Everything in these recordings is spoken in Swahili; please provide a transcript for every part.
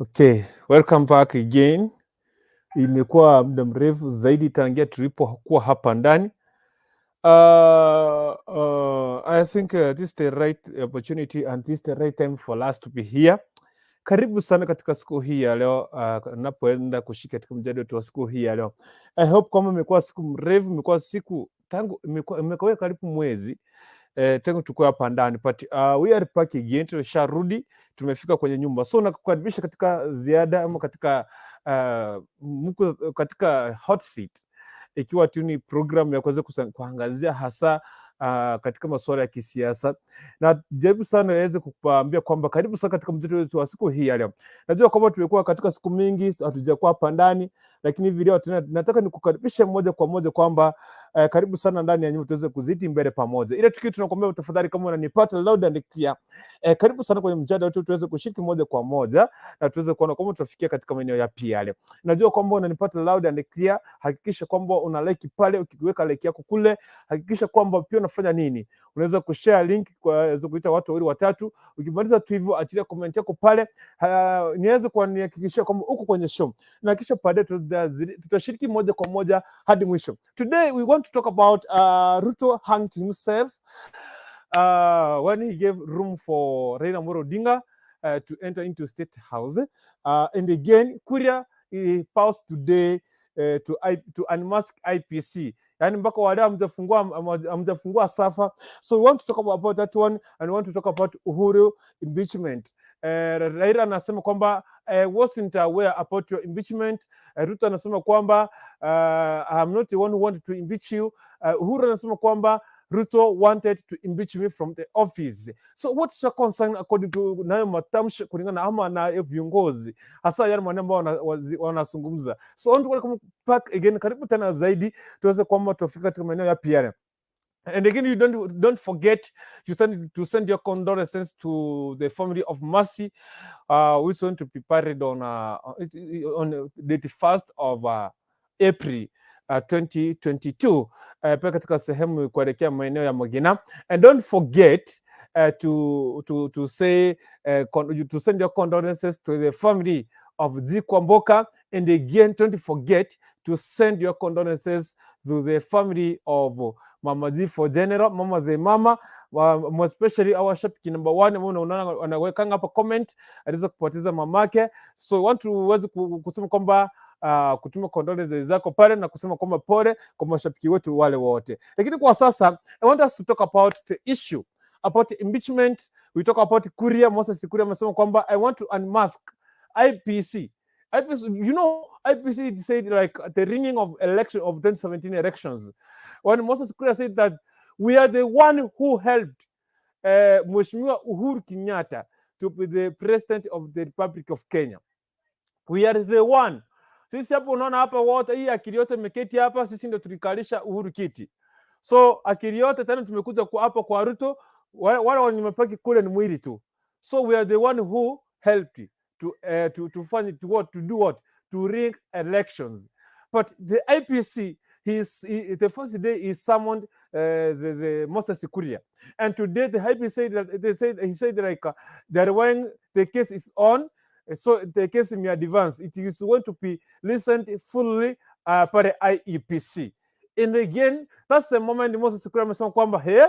Okay, welcome back again. Imekuwa muda mrefu zaidi tangia tulipokuwa hapa ndani. I think this is the right opportunity and this is the right time for us to be here. Karibu sana katika siku hii ya leo, napoenda kushika katika mjadala wetu wa siku hii ya leo. I hope kwamba imekuwa siku mrefu, imekuwa siku tangu imekuwa karibu mwezi tangu tukue hapa ndani, but we are back again, tumesharudi, tumefika kwenye nyumba, so nakukaribisha katika ziada ama katika mko katika hot seat, ikiwa tu ni program ya kuweza kuangazia hasa katika masuala ya kisiasa, na jaribu sana niweze kukuambia kwamba karibu sana katika mjadala wetu wa siku hii ya leo. Najua kwamba tumekuwa katika siku mingi hatujakuwa hapa ndani, lakini hivi leo tena nataka nikukaribishe moja kwa moja kwamba karibu sana ndani ya nyumba tuweze kuzidi mbele pamoja. Ile tukio tunakwambia, tafadhali, kama unanipata loud and clear, karibu sana kwenye mjadala wetu tuweze kushiriki moja kwa moja na tuweze kuona kwamba tutafikia katika maeneo yapi yale. Najua kwamba unanipata loud and clear, hakikisha kwamba una like pale, ukiweka like yako kule, hakikisha kwamba pia unafanya nini, unaweza kushare link kwa kuita watu wawili watatu. Ukimaliza tu hivyo, achilia comment yako pale, niweze kuhakikishia kwamba uko kwenye show, na kisha baadaye tutashiriki moja kwa moja hadi mwisho. Today we want to talk about Ruto hanged himself when he gave room for Raila Amolo Odinga to enter into State House. And again, Kuria, he paused today to unmask IEBC. Yani mpaka wale hamjafungua safa. So we want to talk about that one and we want to talk about Uhuru impeachment. Raila anasema kwamba wasn't aware about your impeachment. Ruto anasema kwamba I'm not the one who wanted to impeach you. Uhuru anasema kwamba Ruto wanted to impeach me from the office. So what's your concern according to nayo matamshi kulingana ama na viongozi, hasa yale maneno ambao wanazungumza? So I want to welcome back again, karibu tena zaidi tuweze kwamba tufika katika maeneo ya PR. And again, you don't forget to send your condolences to the family of Mercy, which is going to be buried on the 1st of April 2022, pia katika sehemu kuelekea maeneo ya Magina. And don't forget to say to send your condolences to the family of Zikwamboka. And again, don't forget to send your condolences to the family of Mama G for General, Mama the Mama, more especially our shabiki number one ambao unaona anawekanga hapa comment, aliweza kupoteza mamake. So want to uweze kusema kwamba kutuma condolences zako pale na kusema kwamba pole kwa mashabiki wetu wale wote. Lakini kwa sasa I want us to talk about the issue about impeachment. We talk about Kuria, Moses Kuria amesema kwamba I want to unmask IEBC. IEBC, IEBC said like the ringing of election of 2017 elections. When Moses Kuria said that we are the one who helped Mheshimiwa Uhuru Kenyatta to be the president of the Republic of Kenya. We are the one. Sisi hapo unaona hapa wote, hii akili yote imeketi hapa, sisi ndio tulikalisha Uhuru kiti. So akili yote tena tumekuja kwa hapa kwa Ruto, wale wenye wamebaki kule ni mwili tu. So we are the one who helped to find to what to do what to rig elections. But the IEBC, the first day he summoned the Moses Kuria, and today the IEBC said that they said he said like that when the case is on, so the case may advance. It is going to be listened fully by the IEBC. And again, that's the moment Moses Kuria amesema kwamba, hey,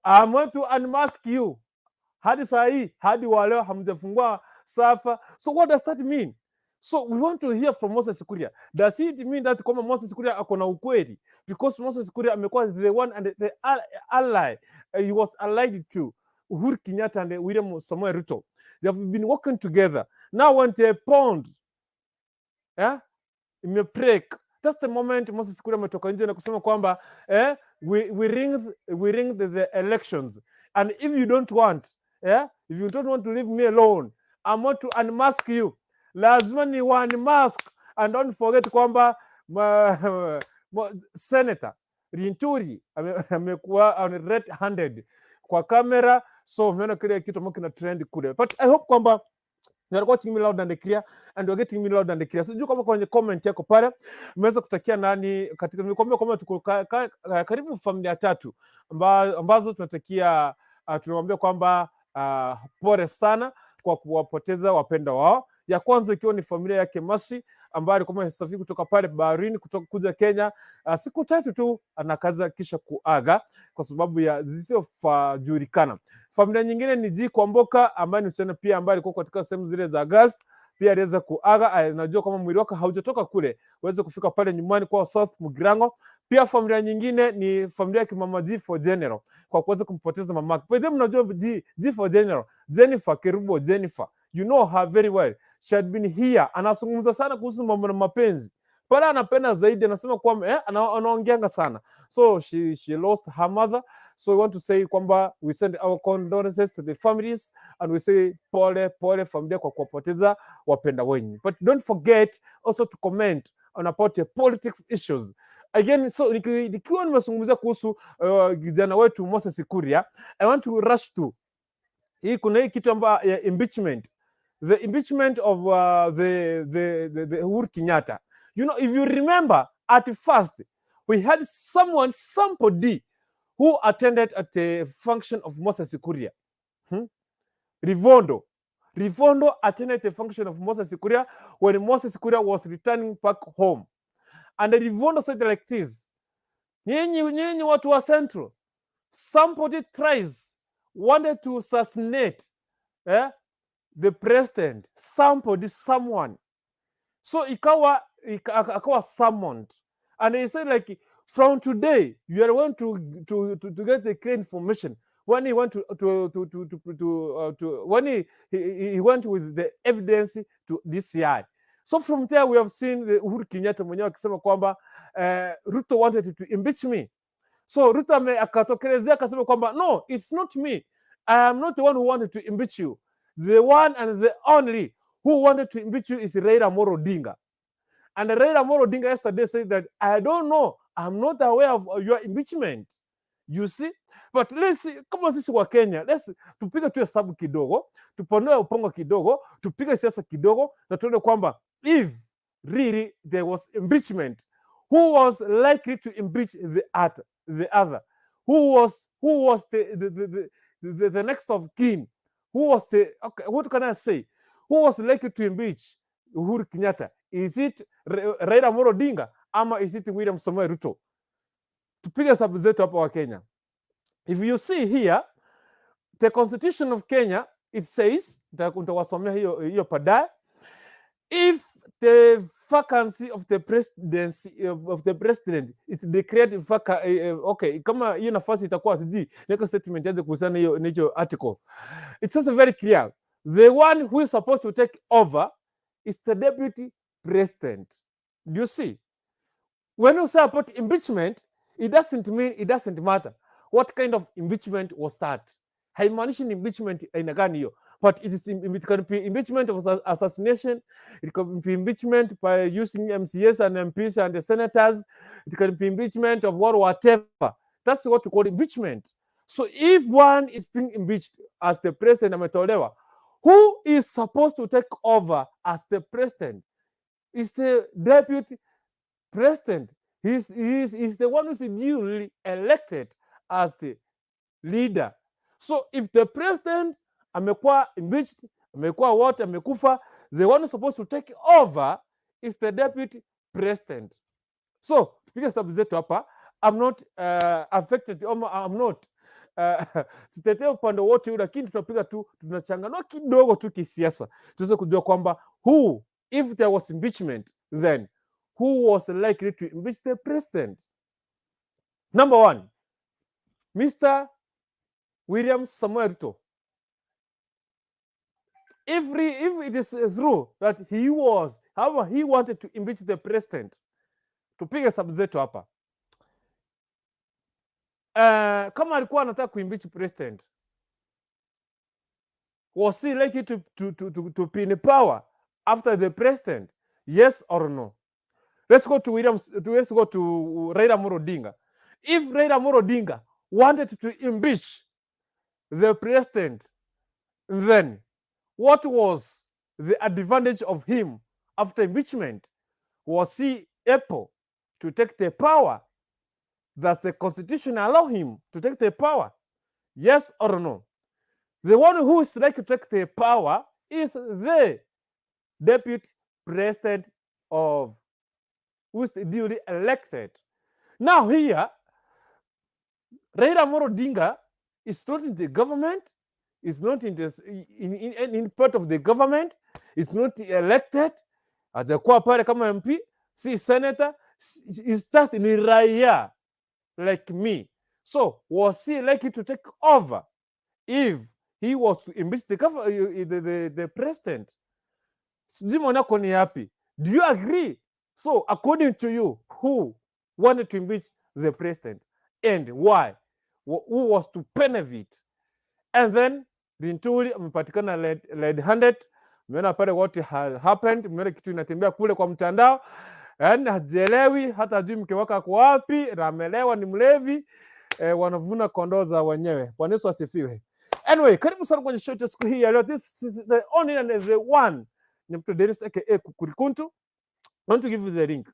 I'm going to unmask you. Hadi saa hii, hadi wa leo hamjafungua safa. So what does that mean? So we want to hear from Moses Kuria. Does it mean that kwamba Moses Kuria ako na ukweli? Because Moses Kuria amekuwa the one and the ally, he was allied to Uhuru Kenyatta and William Samoei Ruto. They have been working together. Now when the bond, yeah, imebreak, that's the moment Moses Kuria ametoka nje na kusema kwamba we ring the elections, and if you don't want, yeah, if you don't want to leave me alone, I'm want to unmask you. Lazima ni unmask. And don't forget kwamba Senator Linturi amekuwa on red handed kwa kamera, so umeona kile kitu ambacho kina trend kule, but I hope kwamba you are watching me loud and clear and you are getting me loud and clear. Sijui kama kwenye comment yako pale umeweza kutakia nani katika, nimekuambia kwamba tuko karibu familia tatu ambazo tunatakia, tunamwambia kwamba pole sana kwa kuwapoteza wapendwa wao. Ya kwanza ikiwa ni familia yake Mercy ambaye alikuwa amesafiri kutoka pale baharini kutoka kuja Kenya, siku 3 tu anakaza kisha kuaga kwa sababu ya zisizojulikana. Familia nyingine ni G Kwamboka ambaye ni msichana pia ambaye alikuwa katika sehemu zile za Gulf, pia aliweza kuaga. Najua kama mwili wake haujatoka kule uweze kufika pale nyumbani kwa South Mugirango. Pia familia nyingine ni familia ya kimama G for General kwa kuweza kumpoteza mamake. By the way, mnajua G for General, Jennifer Kerubo Jennifer, you know her very well. She had been here, anazungumza sana kuhusu mambo na mapenzi pale, anapenda zaidi, anasema kwamba anaongeanga sana, so she lost her mother. So we want to say kwamba we send our condolences to the families and we say pole pole familia kwa kuwapoteza wapenda wenyu. But don't forget also to comment on about the politics issues. Again, so nikiwa nimezungumzia kuhusu kijana wetu Moses Kuria, I want to rush to hii, kuna hii kitu ambayo ya impeachment, the impeachment of the Uhuru Kenyatta. You know, if you remember, at first we had someone, somebody who attended at the function of Moses Kuria. Rivondo. Rivondo attended the function of Moses Kuria when Moses Kuria was returning back home. And Rivondo said like this, "Nyinyi, nyinyi watu wa Central, somebody tries, wanted to assassinate the president, somebody, someone." So ikawa, akawa summoned. And he said like, from today, you are going to get the clear information. When he went to when he went with the evidence to DCI. So from there we have seen the Uhuru Kenyatta mwenyewe akisema kwamba Ruto wanted to impeach me. So Ruto akatokelezea akasema kwamba no, it's not me. I am not the one who wanted to impeach you. The one and the only who wanted to impeach you is Raila Amolo Odinga. And Raila Amolo Odinga yesterday said that I don't know, I'm not aware of your impeachment. You see? But let's see, kama sisi wa Kenya, let's tupige tu hesabu kidogo, tupanue upongo kidogo, tupige siasa kidogo na tuone kwamba if really there was impeachment, who was likely to impeach the other? The other? Who was the next of kin? Who was the okay, what can I say? Who was likely to impeach Uhuru Kenyatta? Is it Raila Amolo Odinga ama is it William Samoei Ruto? Tupige hesabu zetu hapa wa Kenya. If you see here, the constitution of Kenya, it says, nitawasomea hiyo hiyo baadaye. If the vacancy of the presidency of the president is declared okay, kama hiyo nafasi itakuwa sijui niweke statement yaje kuhusiana hiyo hicho article. It's also very clear. The one who is supposed to take over is the deputy president. Do you see? When you say about impeachment, it doesn't mean, it doesn't matter what kind of impeachment was that. Haimaanishi ni impeachment aina gani hiyo, but it can be impeachment of assassination, it can be impeachment by using MCAs and MPs and the senators, it can be impeachment of whatever. That's what we call impeachment. So if one is being impeached as the president ametolewa, who is supposed to take over as the president? Is the deputy president. He's the one who's duly elected as the leader. So if the president amekuwa impeached, amekuwa what, amekufa, the one who's supposed to take over is the deputy president. So tupige hesabu zetu hapa. I'm not affected, I'm not sitetee upande wote ule, lakini tunapiga tu, tunachanganua kidogo tu kisiasa, tuweze kujua kwamba who, if there was impeachment, then who was likely to impeach the president? Number one, Mr. William Samoei Ruto. If it is true that he was, however, he wanted to impeach the president, tupige hesabu zetu hapa. Kama alikuwa anataka kuimpeach president, was he likely to be in power after the president? Yes or no? Let's go to Williams, let's go to Raila Amolo Odinga. If Raila Amolo Odinga wanted to impeach the president, then what was the advantage of him after impeachment? Was he able to take the power? Does the constitution allow him to take the power? Yes or no? The one who is likely to take the power is the Deputy president of who is duly elected. Now here, Raila Amolo Odinga is not in the government, is not in, this, in part of the government, is not elected, hajakuwa pale kama MP, si senator, is just ni raia like me. So was he likely to take over if he was to impeach the president? Sijui maoni yako ni yapi? Do you agree? So according to you, who wanted to impeach the president and why? Who was to benefit? And then Linturi amepatikana red handed. Umeona pale what has happened, umeona kitu inatembea kule kwa mtandao, yaani hajielewi, hata hajui mke wake ako wapi, na amelewa, ni mlevi wanavuna kondoo za wenyewe. Bwana Yesu asifiwe. Anyway, karibu sana kwenye show yetu siku hii ya leo. This is the only and the one. Ni mtu Dennis aka Kukurikuntu. I want to give you the link.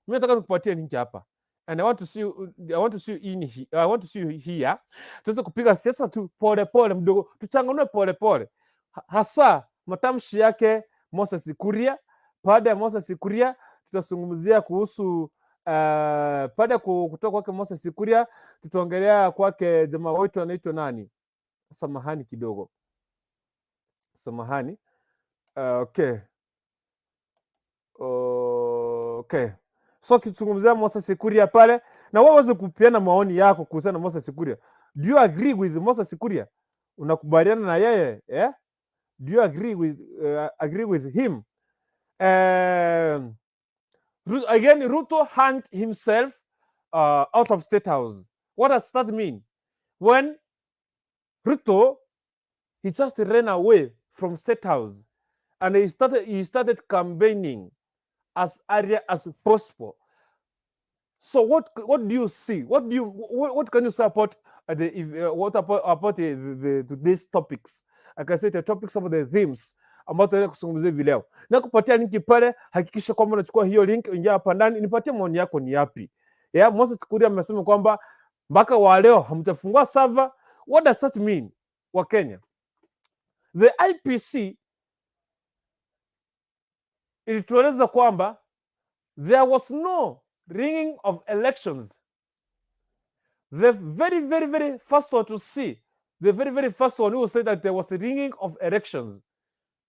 Mimi nataka nikupatie link hapa. And I want to see you in here. I want to see you here. Tuweze kupiga siasa tu pole pole mdogo, tuchanganue pole pole. Hasa matamshi yake Moses Kuria. Baada ya Moses Kuria tutazungumzia kuhusu baada ya kutoka kwake Moses Kuria tutaongelea kwake jamaa wetu anaitwa nani? Samahani kidogo, samahani. Okay. So kizungumzia Moses Kuria pale, na wewe uweze kupeana maoni yako kuhusiana na Moses Kuria. Do you agree with Moses Kuria? Unakubaliana na yeye, eh? Do you agree with him? Again, Ruto hanged himself out of State House. What does that mean? When Ruto, he just ran away from State House and he started campaigning as early as possible. So what do you see? What can you say about the if, what about the today's topics? Like I said, the topics of the themes ambazo tunaenda kuzungumzia hivi leo. Na kupatia link pale, hakikisha kwamba unachukua hiyo link, ingia hapa ndani, nipatie maoni yako ni yapi. Yeah, Moses Kuria amesema kwamba mpaka wa leo hamjafungua server. What does that mean? Wa Kenya? The IEBC ilitueleza kwamba there was no rigging of elections. The very, very, very first one to see, the very, very first one who said that there was a rigging of elections,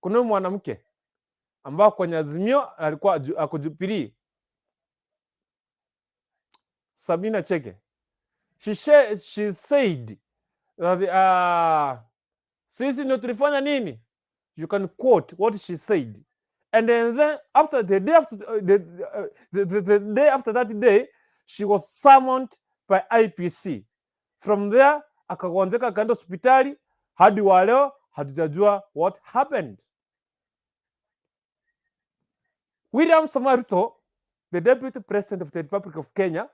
kuna huyu mwanamke ambao kwenye Azimio alikuwa ako Jubilee, Sabina Chege. She said that sisi ndio tulifanya nini? You can quote what she said. And then after the day after the day after that day, she was summoned by IEBC. From there akagonjeka, akaenda hospitali hadi wa leo hatujajua what happened. William Samoei Ruto, the Deputy President of the Republic of Kenya,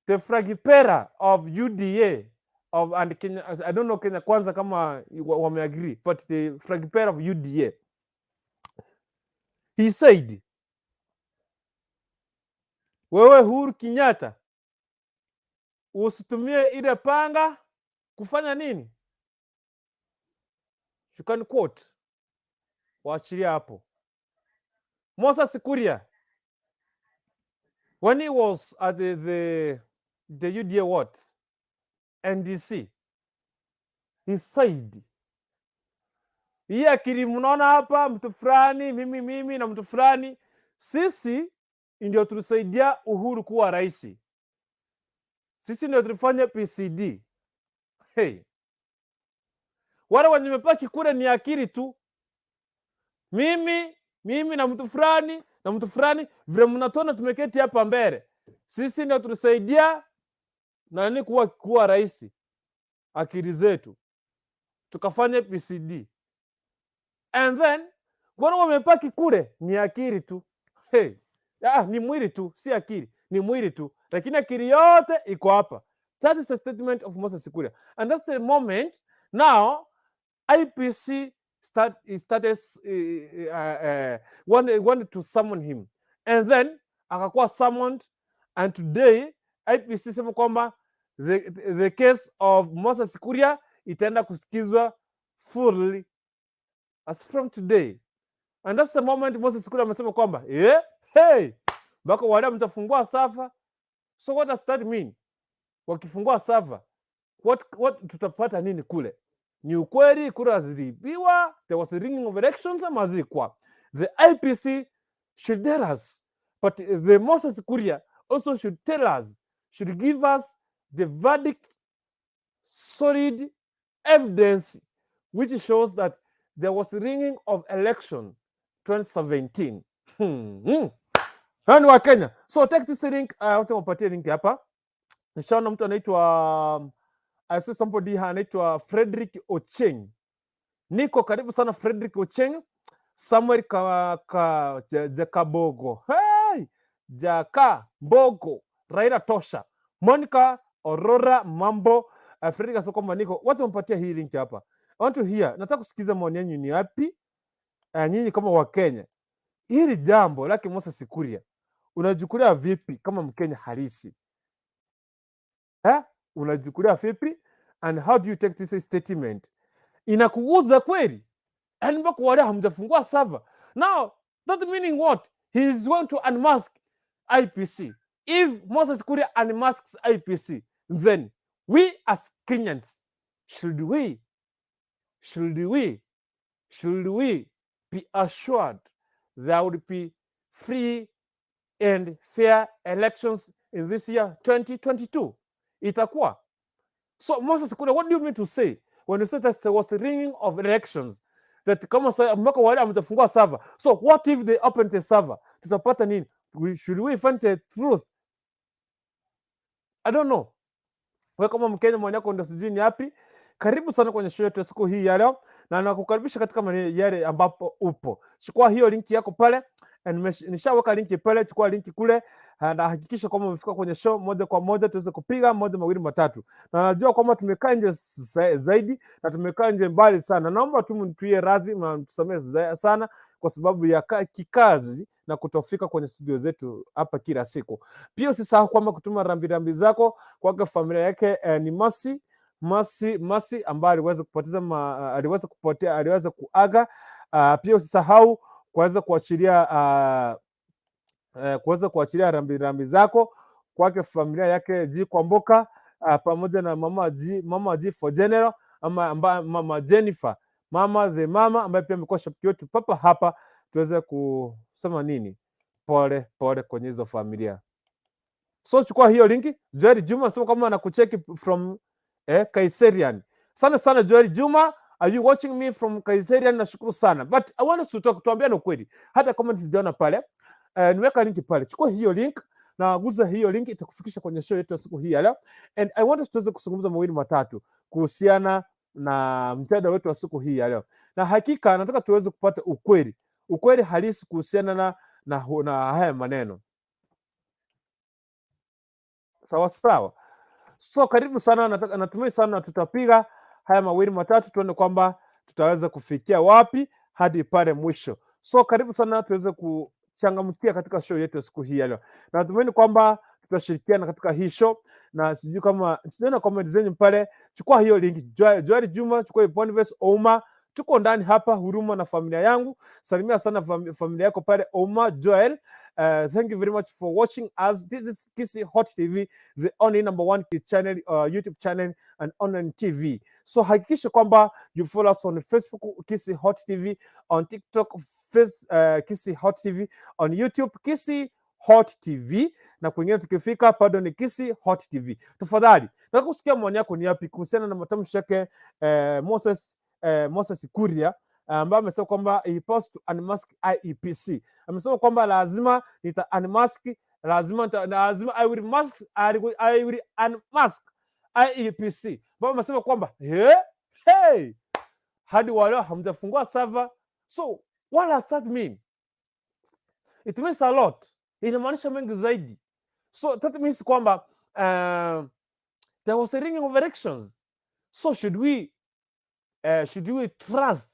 the flag bearer of UDA of and Kenya, I don't know Kenya Kwanza kama wameagree, but the flag bearer of UDA, he said, "Wewe Uhuru Kenyatta usitumie ile panga kufanya nini?" You can quote. Waachilia hapo. Moses Kuria, when he was at the UDA what? NDC, he said, "Hii akili mnaona hapa, mtu fulani, mimi na mtu fulani, sisi ndio tulisaidia Uhuru kuwa rais, sisi ndio tulifanya PCD. Hey. Wale wenye wamebaki kule ni akili tu, mimi na mtu fulani na mtu fulani, vile mnatuona tumeketi hapa mbele, sisi ndio tulisaidia nani kuwa rais, akili zetu tukafanya PCD, and then wale wamebaki kule ni akili tu." Hey. Ah, ni mwili tu, si akili, ni mwili tu, lakini akili yote iko hapa. That is the statement of Moses Kuria, and that's the moment now IEBC started wanted to summon him and then akakuwa summoned, and today IEBC sema kwamba the case of Moses Kuria itaenda kusikizwa fully as from today. And that's the moment Moses Kuria amesema kwamba, yeah, hey, mpaka wale mtafungua server. So what does that mean? Wakifungua server, what tutapata nini kule? Ni ukweli kura ziliibiwa, there was a rigging of elections ama hazikuwa? The IEBC should tell us, but the Moses Kuria also should tell us, should give us the verdict, solid evidence which shows that there was rigging of election 2017. Hao ni Wakenya. So take this link, wacha wapatie link hapa. Nishaona mtu anaitwa I see somebody anaitwa Frederick Ocheng. Niko karibu sana, Frederick Ocheng. Samuel ka, ka, Jakabogo. Hey! Jaka Mbogo. Raila Tosha. Monica Aurora Mambo. Frederick asema kwamba niko. Wacha mpatie hii link hapa. I want to hear. Nataka kusikiza maoni yenu ni yapi? Nyinyi kama Wakenya. Hili jambo lake Moses Kuria unachukulia vipi kama Mkenya halisi? Eh? Unachukulia vipi? And how do you take this statement? Inakuguza kweli? And mpaka wale hamjafungua server. Now, that meaning what? He is going to unmask IEBC. If Moses Kuria unmasks IEBC, then we as Kenyans, should we be assured there would be free and fair elections in this year 2022? Itakuwa. So Moses Kuria, what do you mean to say when you say that there was a rigging of elections? That kama mpaka wale hamjafungua server. So what if they open the server? Tutapata nini? Should we find the truth? I don't know. Wewe kama Mkenya, maoni yako ndio sijui ni yapi? Karibu sana kwenye show yetu ya siku hii ya leo, na nakukaribisha katika maeneo yale ambapo upo. Chukua hiyo linki yako pale, nishaweka linki pale, chukua linki kule na hakikisha kwamba umefika kwenye show moja kwa moja tuweze kupiga moja, mawili, matatu. Na najua kwamba tumekaa nje zaidi na tumekaa nje mbali sana. Naomba tu mtuie radhi na mtusamehe sana kwa sababu ya kikazi na kutofika kwenye studio zetu hapa kila siku. Pia usisahau kwamba kutuma rambirambi zako kwake familia yake ni Masi Masi Masi ambaye aliweza kupoteza aliweza kupotea, aliweza kuaga. Pia usisahau kuweza kuachilia rambirambi zako kwake familia yake G Kwamboka, pamoja na mama G for General ama mama Jennifer, mama the mama ambaye pia amekuwa shabiki wetu papa hapa, tuweze kusema nini, pole pole kwenye hizo familia. So chukua hiyo linki. Joel Juma sema kama anakucheki from Kaiserian. Sana sana, Joel Juma, are you watching me from Kaiserian? Nashukuru sana. But I want us to talk, tuambiane ukweli. Hata comments sijaona pale. Niweka linki pale. Chukua hiyo link na guza hiyo link, itakufikisha kwenye show yetu ya siku hii ya leo. And I want us tuweze kuzungumza mawili matatu kuhusiana na mjadala wetu wa siku hii ya leo. Na hakika nataka tuweze kupata ukweli, ukweli halisi kuhusiana na haya maneno. Sawa sawa. So karibu sana, natumai sana tutapiga haya mawili matatu tuone kwamba tutaweza kufikia wapi hadi pale mwisho. So karibu sana tuweze kuchangamkia katika show yetu ya siku hii ya leo. Natumaini kwamba tutashirikiana katika hii show, na sijui kama sijaona comment zenyu pale. Chukua hiyo link, Joel Juma, chukua hiyo Boniface Ouma, tuko ndani hapa Huruma na familia yangu. Salimia sana familia yako pale Ouma Joel. Thank you very much for watching us. This is Kisii Hot TV, the only number one channel, YouTube channel and online TV. So hakikisha kwamba you follow us on Facebook, Kisii Hot TV, on TikTok, Kisii Hot TV, on YouTube, Kisii Hot TV, na kwingine tukifika bado ni Kisii Hot TV. Tafadhali nataka kusikia maoni yako ni yapi kuhusiana na matamshi yake Moses Kuria ambaye amesema kwamba he supposed to unmask IEBC. Amesema kwamba lazima nita unmask, lazima I will unmask IEBC. Ambapo amesema kwamba hey, hey, hadi wale hamjafungua server. So what does that mean? It means a lot. Inamaanisha mengi zaidi. So that means kwamba there was a rigging of elections. So should we trust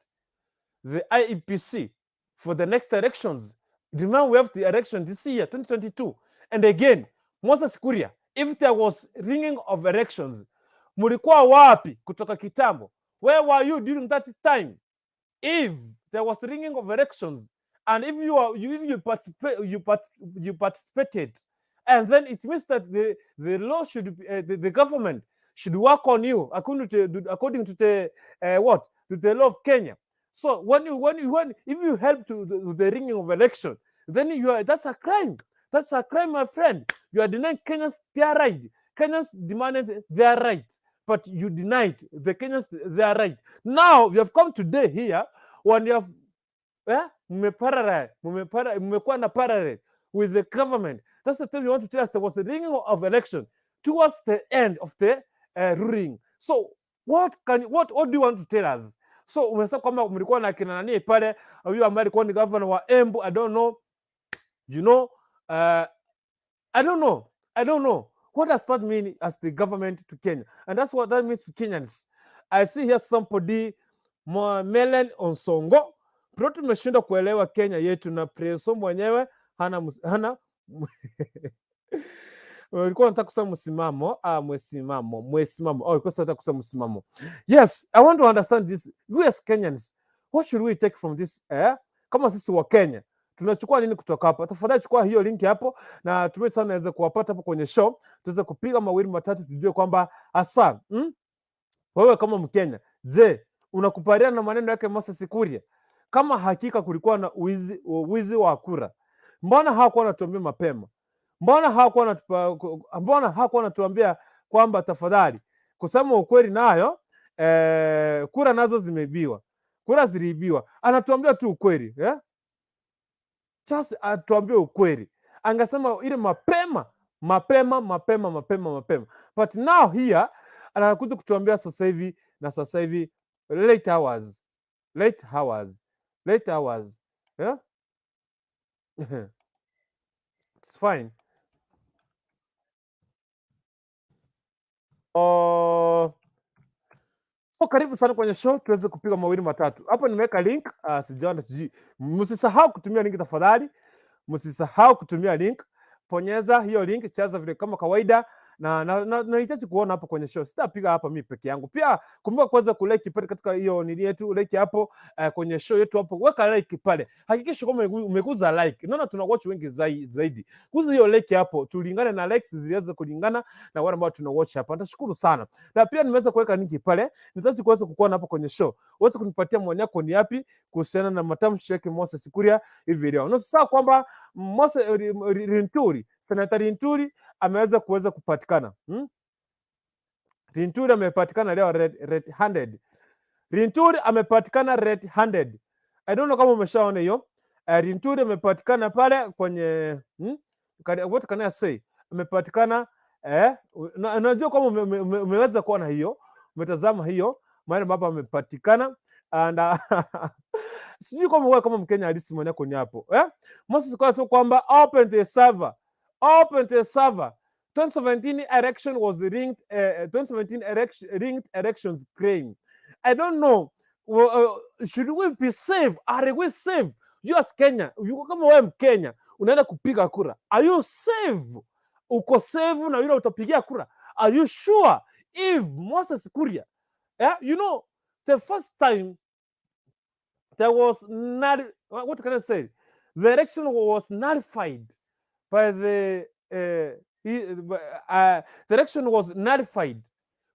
the IEBC for the next elections? Remember, we have the election this year, 2022. And again, Moses Kuria, if there was rigging of elections, mulikuwa wapi kutoka kitambo? Where were you during that time? If there was rigging of elections, And if you are you if you participate you part, you participated, and then it means that the law should be, the government should work on you according to the what to the law of Kenya. So when you when you when if you help to the rigging of election, then you are that's a crime. That's a crime, my friend. You are denying Kenyans their right. Kenyans demanded their right, but you denied the Kenyans their right. Now you have come today here when you have mmekuwa na parallel with the government. That's the thing you want to tell us, there was a rigging of election towards the end of the ruling. So what do you want to tell us? So umesema kwamba mlikuwa na kina nani pale, huyu ambaye alikuwa ni governor wa Embu, I don't know, I don't know. I don't know. What does that mean as the government to Kenya? And that's what that means to Kenyans. I see here somebody, Melen Onsongo. Bro, tumeshindwa kuelewa Kenya yetu na preso mwenyewe hana ulikuwa nataka kusema msimamo, mwesimamo. Oh, ulikuwa nataka kusema msimamo. Yes, I want to understand this. We as Kenyans, what should we take from this? Eh? Kama sisi wa Kenya tunachukua nini kutoka hapa? Tafadhali chukua hiyo link hapo na tumie sana naweza kuwapata hapo kwenye show, tuweze kupiga mawili matatu, tujue kwamba hasa Wewe kama Mkenya, je, unakubaliana na maneno yake Moses Kuria? Kama hakika kulikuwa na wizi wa kura, mbona hawakuwa wanatuambia mapema? Mbona hawakuwa wanatuambia kwamba tafadhali, kusema ukweli nayo kura nazo zimeibiwa, kura ziliibiwa. Anatuambia tu ukweli, eh? Just atuambie ukweli. Angesema ile mapema mapema mapema mapema mapema, but now here anakuja kutuambia sasa hivi na sasa hivi late hours, late hours, late hours, yeah? It's fine. Oh, karibu sana kwenye show tuweze kupiga mawili matatu. Hapo nimeweka link, sijaona sijui. Msisahau kutumia link tafadhali. Msisahau kutumia link. Bonyeza hiyo link, cheza vile kama kawaida na nahitaji kuona hapo kwenye show. Sitapiga hapa mimi peke yangu. Pia kumbuka kuweza kulike pale katika hiyo nini yetu, like hapo kwenye show yetu hapo, weka like pale. Hakikisha kwamba umeguza like. Naona tuna watch wengi zaidi. Guza hiyo like hapo, tulingane na likes ziweze kulingana na wale ambao tuna watch hapa. Nitashukuru sana. Na pia nimeweza kuweka link pale. Nahitaji kuweza kukuona hapo kwenye show. Uweze kunipatia maoni yako ni yapi kuhusiana na matamshi yake Moses Kuria hivi leo. Na usisahau kwamba Moses Linturi, Senator Linturi ameweza kuweza kupatikana. Linturi amepatikana leo red handed. Linturi amepatikana red handed. I don't know kama umeshaona hiyo. Linturi amepatikana pale kwenye What can I say? Amepatikana najua kama umeweza kuona hiyo, umetazama hiyo mahali ambapo amepatikana and sijui kama wewe kama Mkenya halisi mwenye yako ni hapo, eh? Moses kwa sio kwamba open the server, open the server. 2017 election was rigged, 2017 election, rigged elections claim. I don't know. Well, should we be safe? Are we safe? You as Kenya, you kama wewe Mkenya unaenda kupiga kura. Are you safe? Uko safe na yule utapigia kura? Are you sure if Moses Kuria, yeah, you know, the first time there was not, what can I say? The election was nullified by the election was nullified.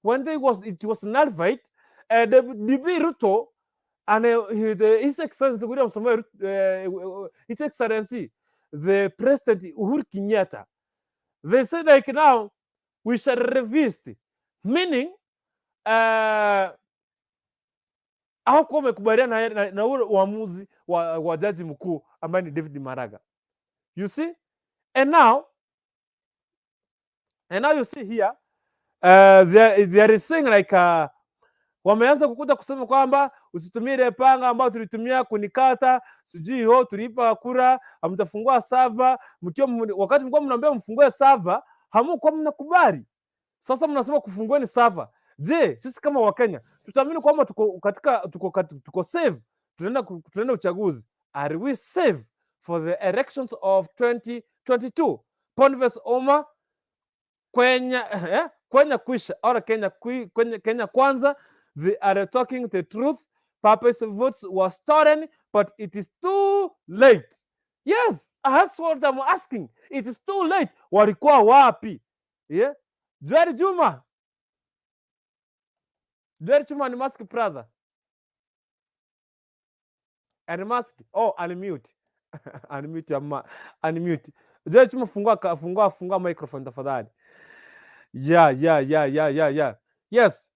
When they was it was nullified, the DP Ruto and His Excellency William Samoei, His Excellency the President Uhuru Kenyatta, they said like now we shall revisit, meaning hawakuwa wamekubaliana na ule uamuzi wa jaji mkuu ambaye ni David Maraga. You see? And now you see here they are saying like wameanza kukuja kusema kwamba usitumie ile panga ambayo tulitumia kunikata, sijui ho tulipa kura, hamtafungua server. Mkiwa wakati mlikuwa mnaambia mfungue server, hamukuwa mnakubali. Sasa mnasema kufungueni server. Je, sisi kama Wakenya tutaamini kwamba tuko safe, tunaenda uchaguzi? Are we safe for the elections of 2022? Boniface Omar Kenya kwisha or Kenya, Kenya kwanza, they are talking the truth. Purpose votes were stolen. But it is too late. Yes, that's what I'm asking. It is too late. Walikuwa wapi? Yeah? Joel Juma. Joel Juma ni mask brother. And mask. Oh, unmute. Unmute ama unmute. Joel Juma, fungua microphone tafadhali. Yeah. Yes.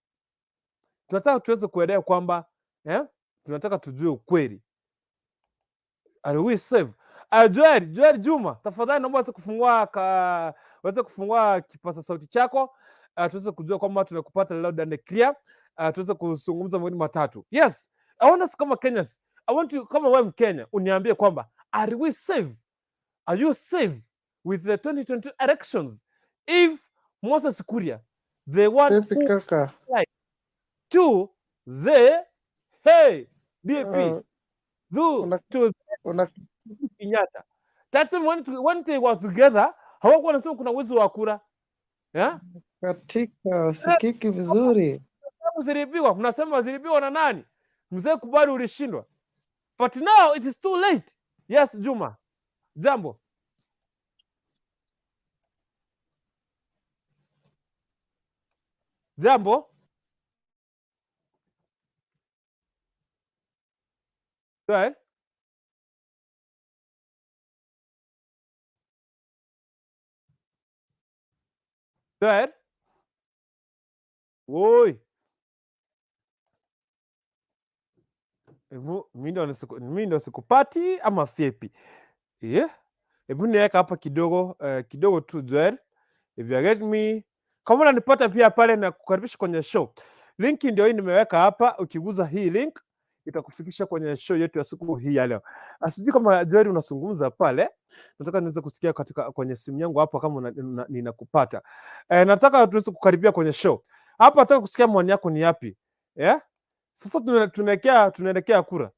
Tunataka tuweze kuelewa kwamba, eh? Tunataka tujue ukweli. Are we safe? Joel Juma, tafadhali naomba uweze kufungua kipaza sauti chako, tuweze kujua kwamba tunakupata loud and clear, tuweze kuzungumza mawili matatu. Yes, I want us kama Kenyans, I want you kama wewe Mkenya uniambie kwamba are we safe? Are you safe with the 2022 elections if Moses Kuria, the one Vipi who kaka? To the, hey, DAP to una Kenyatta. That time when they were together, hawakuwa wanasema kuna wizi wa kura. Yeah? Katika usikiki vizuri. Ziliibiwa, mnasema ziliibiwa na nani? Mzee, kubali ulishindwa. But now it is too late. Yes, Juma. Jambo. Jambo. Go. Go ahead. Woi. Hebu mimi ndo sikupati ama vipi? Yeah. Hebu niweka hapa kidogo, kidogo tu Joel. If you get me. Kama unanipata pia pale na kukaribisha kwenye show. Link ndio hii nimeweka hapa, ukiguza hii link itakufikisha kwenye show yetu ya siku hii ya leo. Sijui kama Joel unazungumza pale. Nataka niweze kusikia katika kwenye simu yangu hapa kama ninakupata. Nataka tuweze kukaribia kwenye show. Hapa nataka kusikia maoni yako ni yapi? Yeah? Sasa tunaelekea kura.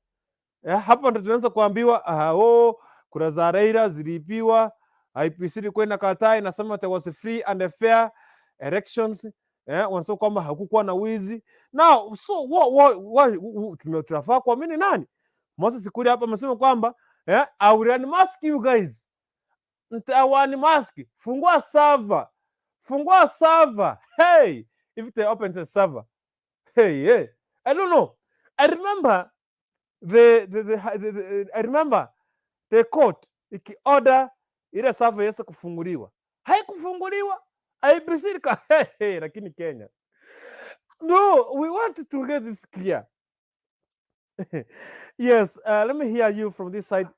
Yeah, hapa ndo tunaanza kuambiwa, oh, kura za Raila ziliibiwa, IEBC ilikuwa inakataa, inasema there was a free and a fair elections. Wanasema kwamba hakukuwa na wizi. Now, so what, tunafaa kuamini nani? Moses Kuria hapa amesema kwamba, I will unmask you guys. Nita unmask. Fungua server. Fungua server. Hey, if they open the server. Hey, hey. I don't know. I remember the I remember the court ikiorder ile server iweze kufunguliwa. Haikufunguliwa. IEBC hey, hey, lakini Kenya. No, we want to get this clear. Yes, let me hear you from this side.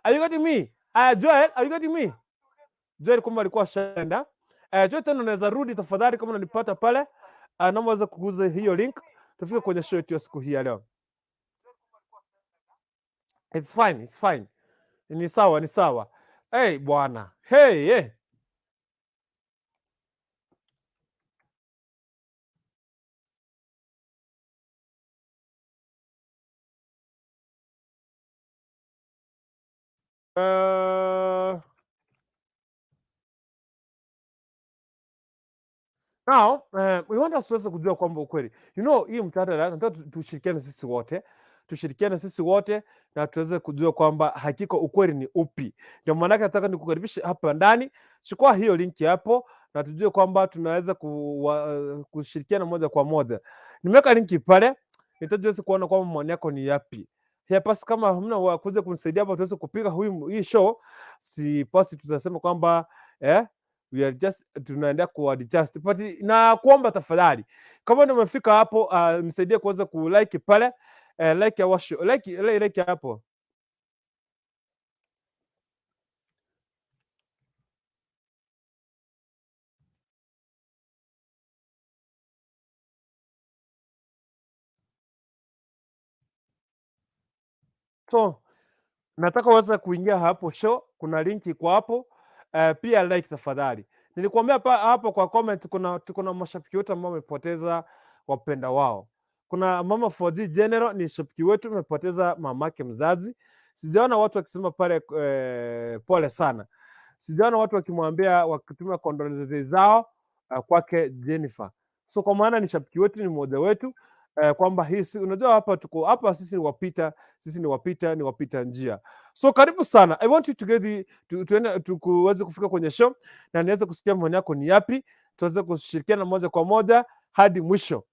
Are you getting me? Joel, are you getting me? Joel kumbe alikuwa shaenda. Joel tena unaweza rudi tafadhali kama unanipata pale. Naomba uweze kuguza hiyo link tufike kwenye show yetu ya siku hii ya leo. It's fine, it's fine. Ni sawa, ni sawa. Hey bwana. Hey, hey. Now, we want us tuweze kujua kwamba ukweli. Hii mjadala nataka tushirikiane sisi wote. Tushirikiane sisi wote na tuweze kujua kwamba hakika ukweli ni upi. Ndio maana yake nataka nikukaribishe hapa ndani. Chukua hiyo linki hapo na tujue kwamba tunaweza kushirikiana moja kwa moja. Nimeweka linki pale, nitaji kuona kwamba maoni yako ni yapi. Ya pasi kama hamna wa kuja kunisaidia hapo tuweze kupiga hii show, si pasi tutasema kwamba, we are just tunaendelea ku adjust. But na kuomba tafadhali kama ndio umefika hapo, nisaidie kuweza ku like pale, like our show, like hapo. So nataka uweze kuingia hapo show, kuna linki kwa hapo. Pia like tafadhali. Nilikuambia hapo kwa comment tuko na mashabiki wetu ambao wamepoteza wapenda wao. Kuna mama 4G General ni shabiki wetu, amepoteza mamake mzazi. Sijaona watu wakisema pale pole sana. Sijaona watu wakimwambia, wakitumia condolences zao kwake Jennifer. So kwa maana ni shabiki wetu, ni mmoja wetu. Kwamba hii unajua hapa tuko hapa, sisi ni wapita, sisi ni wapita njia. So karibu sana. I want you to get the tuende tukuweze kufika kwenye show na niweze kusikia maoni yako ni yapi, tuweze kushirikiana moja kwa moja hadi mwisho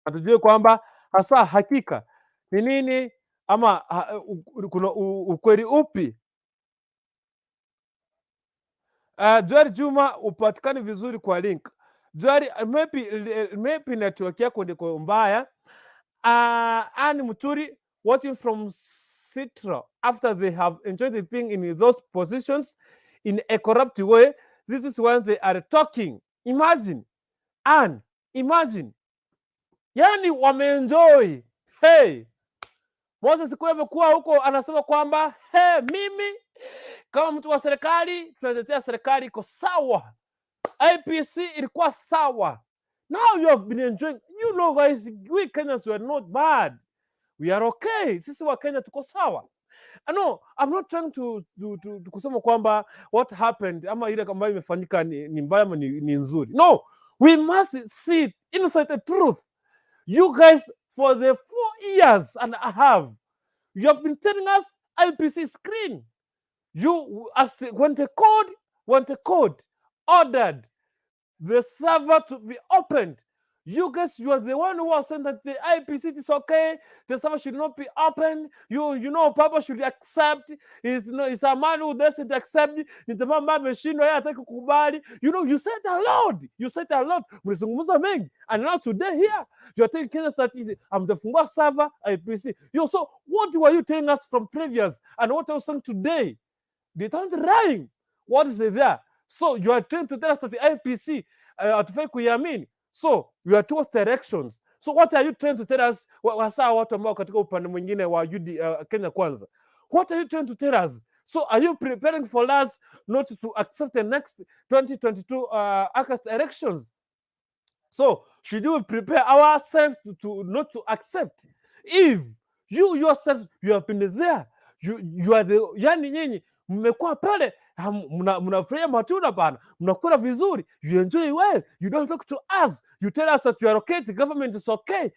na tujue kwamba hasa hakika ni nini ama kuna ukweli upi. Joel Juma, upatikani vizuri kwa link. Joel, maybe network yako ndiko mbaya. Anne Muturi watching from Citra after they have enjoyed being in those positions in a corrupt way. This is when they are talking. Imagine, Anne, imagine. Yani wameenjoy. Hey, Moses kule amekuwa huko anasema kwamba, hey, mimi kama mtu wa serikali tunatetea serikali iko sawa. IEBC ilikuwa sawa. Now you have been enjoying. You know guys, we Kenyans were not bad. We are okay. Sisi wa Kenya tuko sawa. No, I'm not trying to kusema kwamba what happened ama ile ambayo imefanyika ni mbaya ama ni nzuri. No, we must see inside the truth. You guys, for the 4 years and a half, you have been telling us IEBC is clean. You, as the, when the court ordered the server to be opened, you guys, you are the one who was saying that the IEBC is okay, the server should not be opened. Papa should accept. Is no, it's a man who doesn't accept. Ni jamaa ambaye ameshindwa, yeye hataki kukubali. You said a lot. You said a lot. Mlizungumza mengi. And now today here, you are telling Kenyans that amtafungua server IEBC. So what were you telling us from previous and what are you saying today? They don't rhyme. What is it there? So you are trying to tell us that the IEBC hatufai kuiamini. So we are towards directions. So what are you trying to tell us, hasa watu ambao katika upande mwingine wa UD, Kenya Kwanza? What are you trying to tell us? So are you preparing for us not to accept the next 2022 August elections? So should we prepare ourselves to not to accept? If you yourself, you have been there, you are the, yani nyinyi mmekuwa pale, mnafurahia matunda bana, mnakula vizuri, you enjoy well, you don't talk to us, you tell us that you are okay, the government is okay.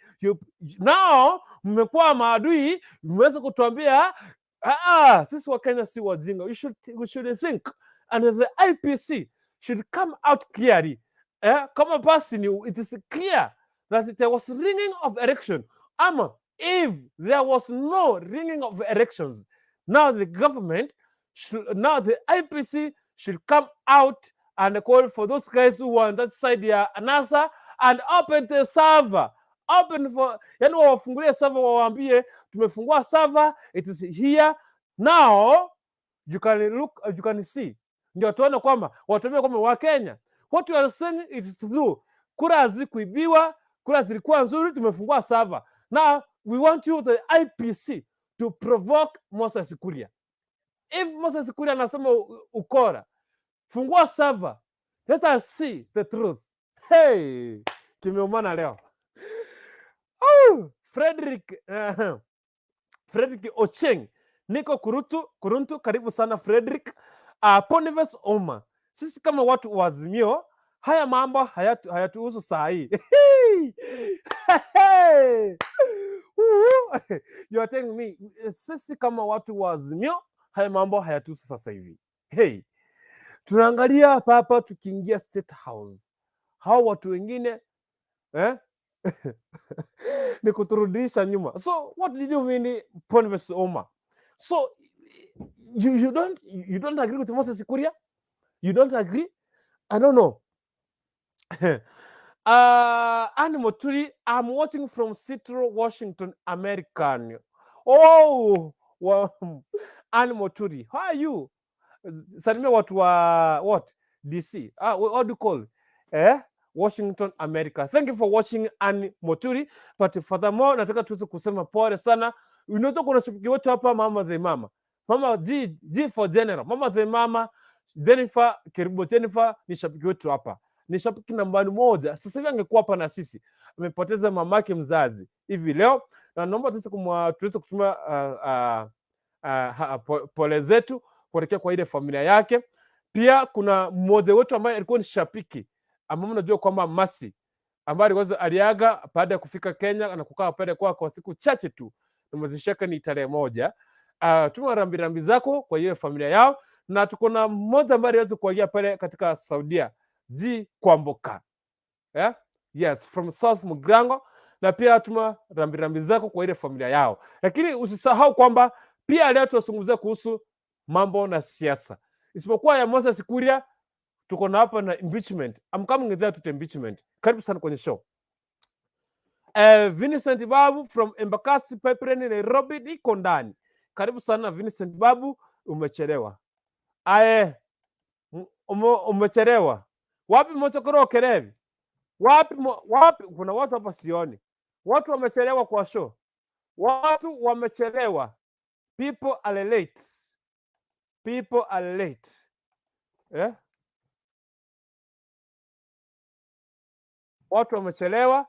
Now mmekuwa maadui, mmeweza kutuambia, ah, sisi wa Kenya si wajinga. We should think and the IEBC should come out clearly. Kama basi ni it is clear that there was rigging of election, ama if there was no rigging of elections, now the government should, now the IEBC should come out and call for those guys who are on that side ya NASA and open the server, open for, yani wawafungulie server, wawaambie tumefungua server, it is here now, you can look, you can see. Ndio tuone kwamba watuambie kwamba Wakenya, what you are saying is true, kura hazikuibiwa, kura zilikuwa nzuri, tumefungua server. Now we want you, the IEBC, to provoke Moses Kuria. If Moses Kuria anasema ukora, fungua server, let us see the truth. Hey, kimeumana leo. Oh, Frederick Ocheng, niko Kurutu, Kuruntu, karibu sana Frederick. Boniface Oma, sisi kama watu wa Azimio, haya mambo hayatuhusu saa hii. Hey! You are telling me sisi kama watu wa Azimio, haya mambo hayatuhusu sasa hivi. Hey, tunaangalia hapa hapa tukiingia State House, hao watu wengine, eh? Ni kuturudisha nyuma. So what did you mean, Boniface Oma? So you don't agree with Moses Kuria? You don't agree? I don't know. Anne Moturi, I'm watching from Seattle, Washington, American. Oh, well, Anne Moturi, how are you? Salimia watu wa what? DC. Ah, what do you call? Eh? Washington, America. Thank you for watching, Anne Moturi. But furthermore, nataka tuweze kusema pole sana. Unaweza kuna shabiki wetu hapa, Mama the Mama. Mama G, G for General. Mama the Mama Jennifer Keribo Jennifer ni shabiki wetu hapa. Ni shabiki nambari moja. Sasa hivi angekuwa hapa na sisi. Amepoteza mamake mzazi hivi leo, na naomba tuweze kutuma pole zetu kuelekea kwa ile familia yake. Pia kuna mmoja wetu ambaye alikuwa ni shabiki ambaye unajua kwamba Masi ambaye aliweza aliaga baada ya kufika Kenya na kukaa pale kwa siku chache tu, na mazishi yake ni tarehe 1. Tuma rambirambi zako kwa ile familia yao, na tuko na mmoja ambaye aliweza kuagia pale katika Saudia, G Kwamboka, yeah? Yes, from South Mugrango, na pia tuma rambirambi zako kwa ile familia yao, lakini usisahau kwamba pia leo tunazungumzia kuhusu mambo na siasa, isipokuwa ya Moses Kuria tuko na hapa na impeachment. I'm coming there to the impeachment. Karibu sana kwenye show. Vincent Babu from Embakasi Pipeline Nairobi, niko ndani. Karibu sana Vincent Babu, umechelewa. Aye, umechelewa. Wapi Mochokoro Kerevi? Wapi wapi? Kuna watu hapa sioni. Watu wamechelewa kwa show. Watu wamechelewa. People are late. People are late. Eh? Watu wamechelewa.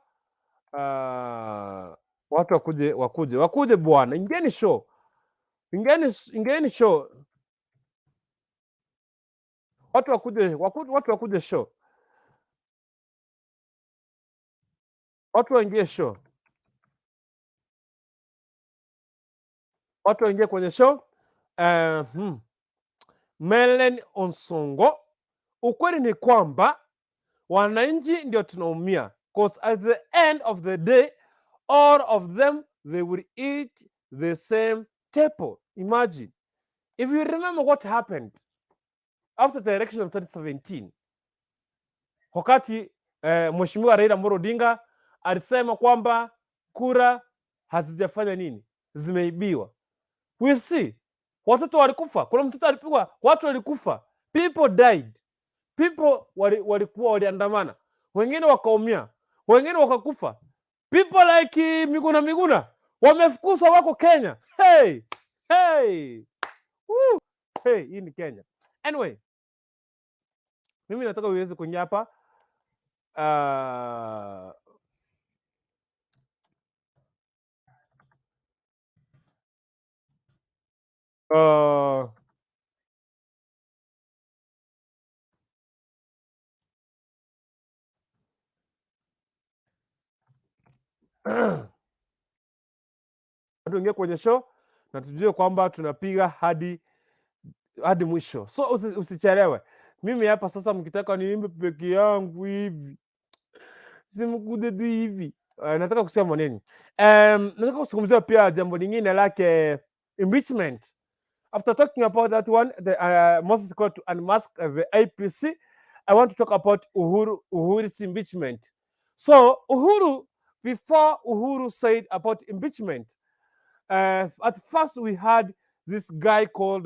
Watu wakuje, wakuje, wakuje bwana. Ingieni show. Ingieni, ingieni show. Watu wakuje, wakuje, watu wakuje show. Watu waingie show. Watu waingie kwenye show. Melen Onsongo, ukweli ni kwamba wananchi ndio tunaumia, cause at the end of the day all of them, they will eat the same table. Imagine if you remember what happened after the election of 2017, wakati Mheshimiwa Raila Amolo Odinga alisema kwamba kura hazijafanya nini, zimeibiwa. We see watoto walikufa, kuna mtoto alipigwa, watu walikufa, people died, people walikuwa waliandamana, wengine wakaumia, wengine wakakufa. People like Miguna Miguna wamefukuzwa, wako Kenya. Hey, hey, woo, hey, hii ni Kenya. Anyway, mimi nataka uweze kuingia hapa tuingie kwenye show na tujue kwamba tunapiga hadi mwisho, so usichelewe. Mimi hapa sasa, mkitaka niimbe peke yangu hivi, simkude tu hivi. Nataka kusema nini? Nataka kuzungumzia pia jambo lingine lake impeachment. After talking about that one, the Moses called to unmask the IEBC, I want to talk about Uhuru's impeachment. So Uhuru, before Uhuru said about impeachment, at first we had this guy called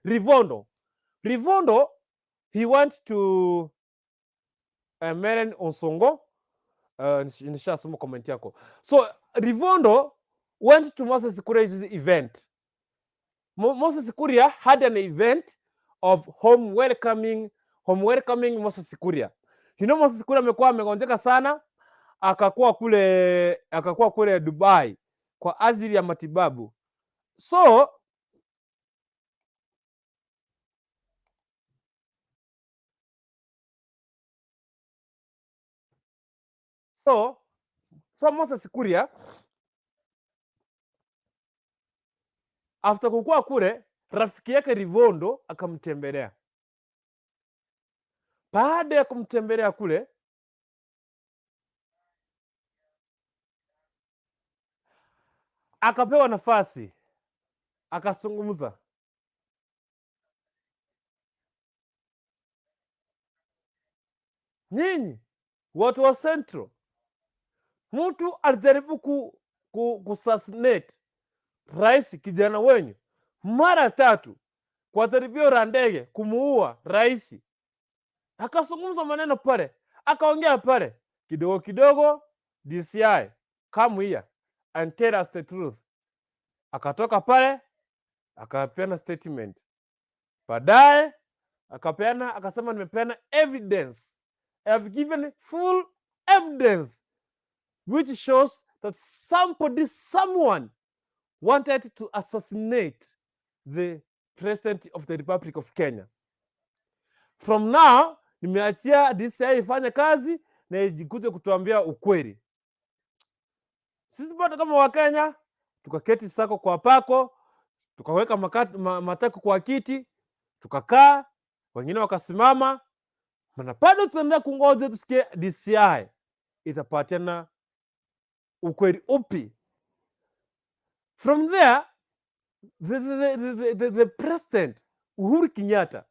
Rivondo. Rivondo, he went to Meren Onsongo. Nishasoma comment yako. So Rivondo went to Moses Kuria's event. Moses Kuria had an event of home welcoming Moses Kuria. You know Moses Kuria amekuwa amegonjeka sana, akakuwa kule Dubai kwa ajili ya matibabu. So Moses Kuria after kukua kule, rafiki yake Rivondo akamtembelea. Baada ya kumtembelea kule, akapewa nafasi akazungumza. Nyinyi watu wa Central, mtu alijaribu kuassassinate rais kijana wenyu mara tatu kwa jaribio la ndege kumuua rais. Akazungumza maneno pale, akaongea pale kidogo kidogo, "DCI, come here and tell us the truth." Akatoka pale akapeana statement, baadaye akapeana, akasema nimepeana evidence, I have given full evidence which shows that somebody, someone wanted to assassinate the president of the Republic of Kenya. From now nimeachia DCI ifanye kazi. na ikuje kutuambia ukweli. Sisi bado kama Wakenya tukaketi sako kwa pako, tukaweka matako kwa kiti, tukakaa, wengine wakasimama, na bado tunaendelea kungoja tusikie DCI itapatiana ukweli upi. From there the president Uhuru Kenyatta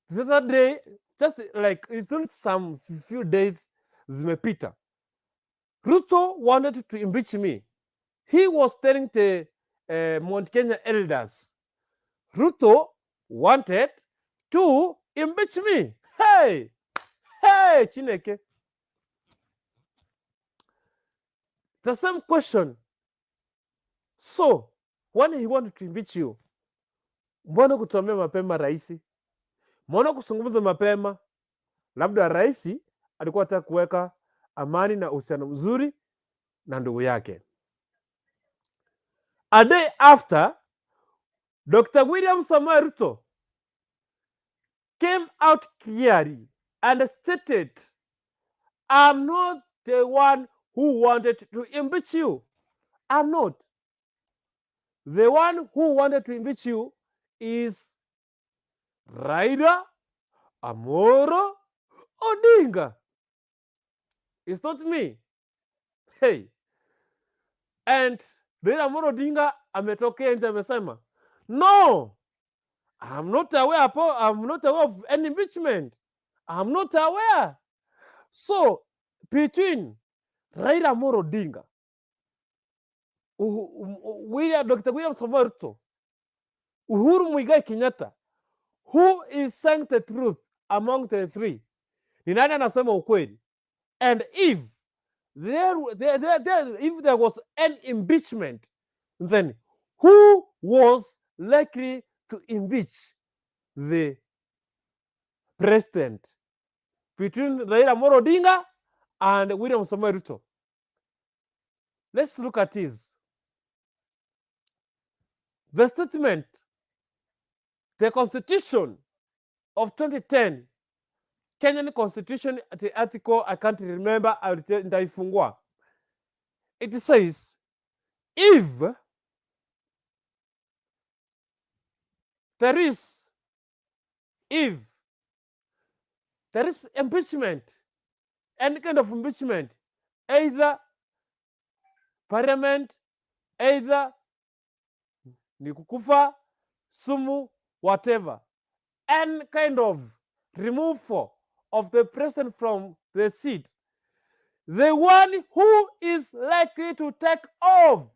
the other day, just like it's only some few days zimepita, Ruto wanted to impeach me. He was telling the Mount Kenya elders, Ruto wanted to impeach me. Hey, hey, Chineke. The same question. So, when he wanted to impeach you, mbona kutuambia mapema, rais? Mbona kuzungumza mapema? Labda rais alikuwa anataka kuweka amani na uhusiano mzuri na ndugu yake. A day after, Dr. William Samoei Ruto came out clearly and stated, "I'm not the one who wanted to impeach you. I'm not. The one who wanted to impeach you is Raila Amolo Odinga. It's not me." Hey. And Raila Amolo Odinga ametokea nje amesema, "No, I'm not aware, I'm not aware of any impeachment. I'm not aware." So between Raila Amolo Odinga, William, Dr. William Samoei Ruto, Uhuru Muigai Kenyatta, who is saying the truth among the three? Ni nani anasema ukweli? And if there was an impeachment, then who was likely to impeach the president between Raila Amolo Odinga and William Samoei Ruto? Let's look at this. The statement, the Constitution of 2010, Kenyan Constitution, the article I can't remember, nitaifungua. It says, if there is impeachment, any kind of impeachment, either parliament, either ni kukufa, sumu, whatever, any kind of removal of the president from the seat, the one who is likely to take over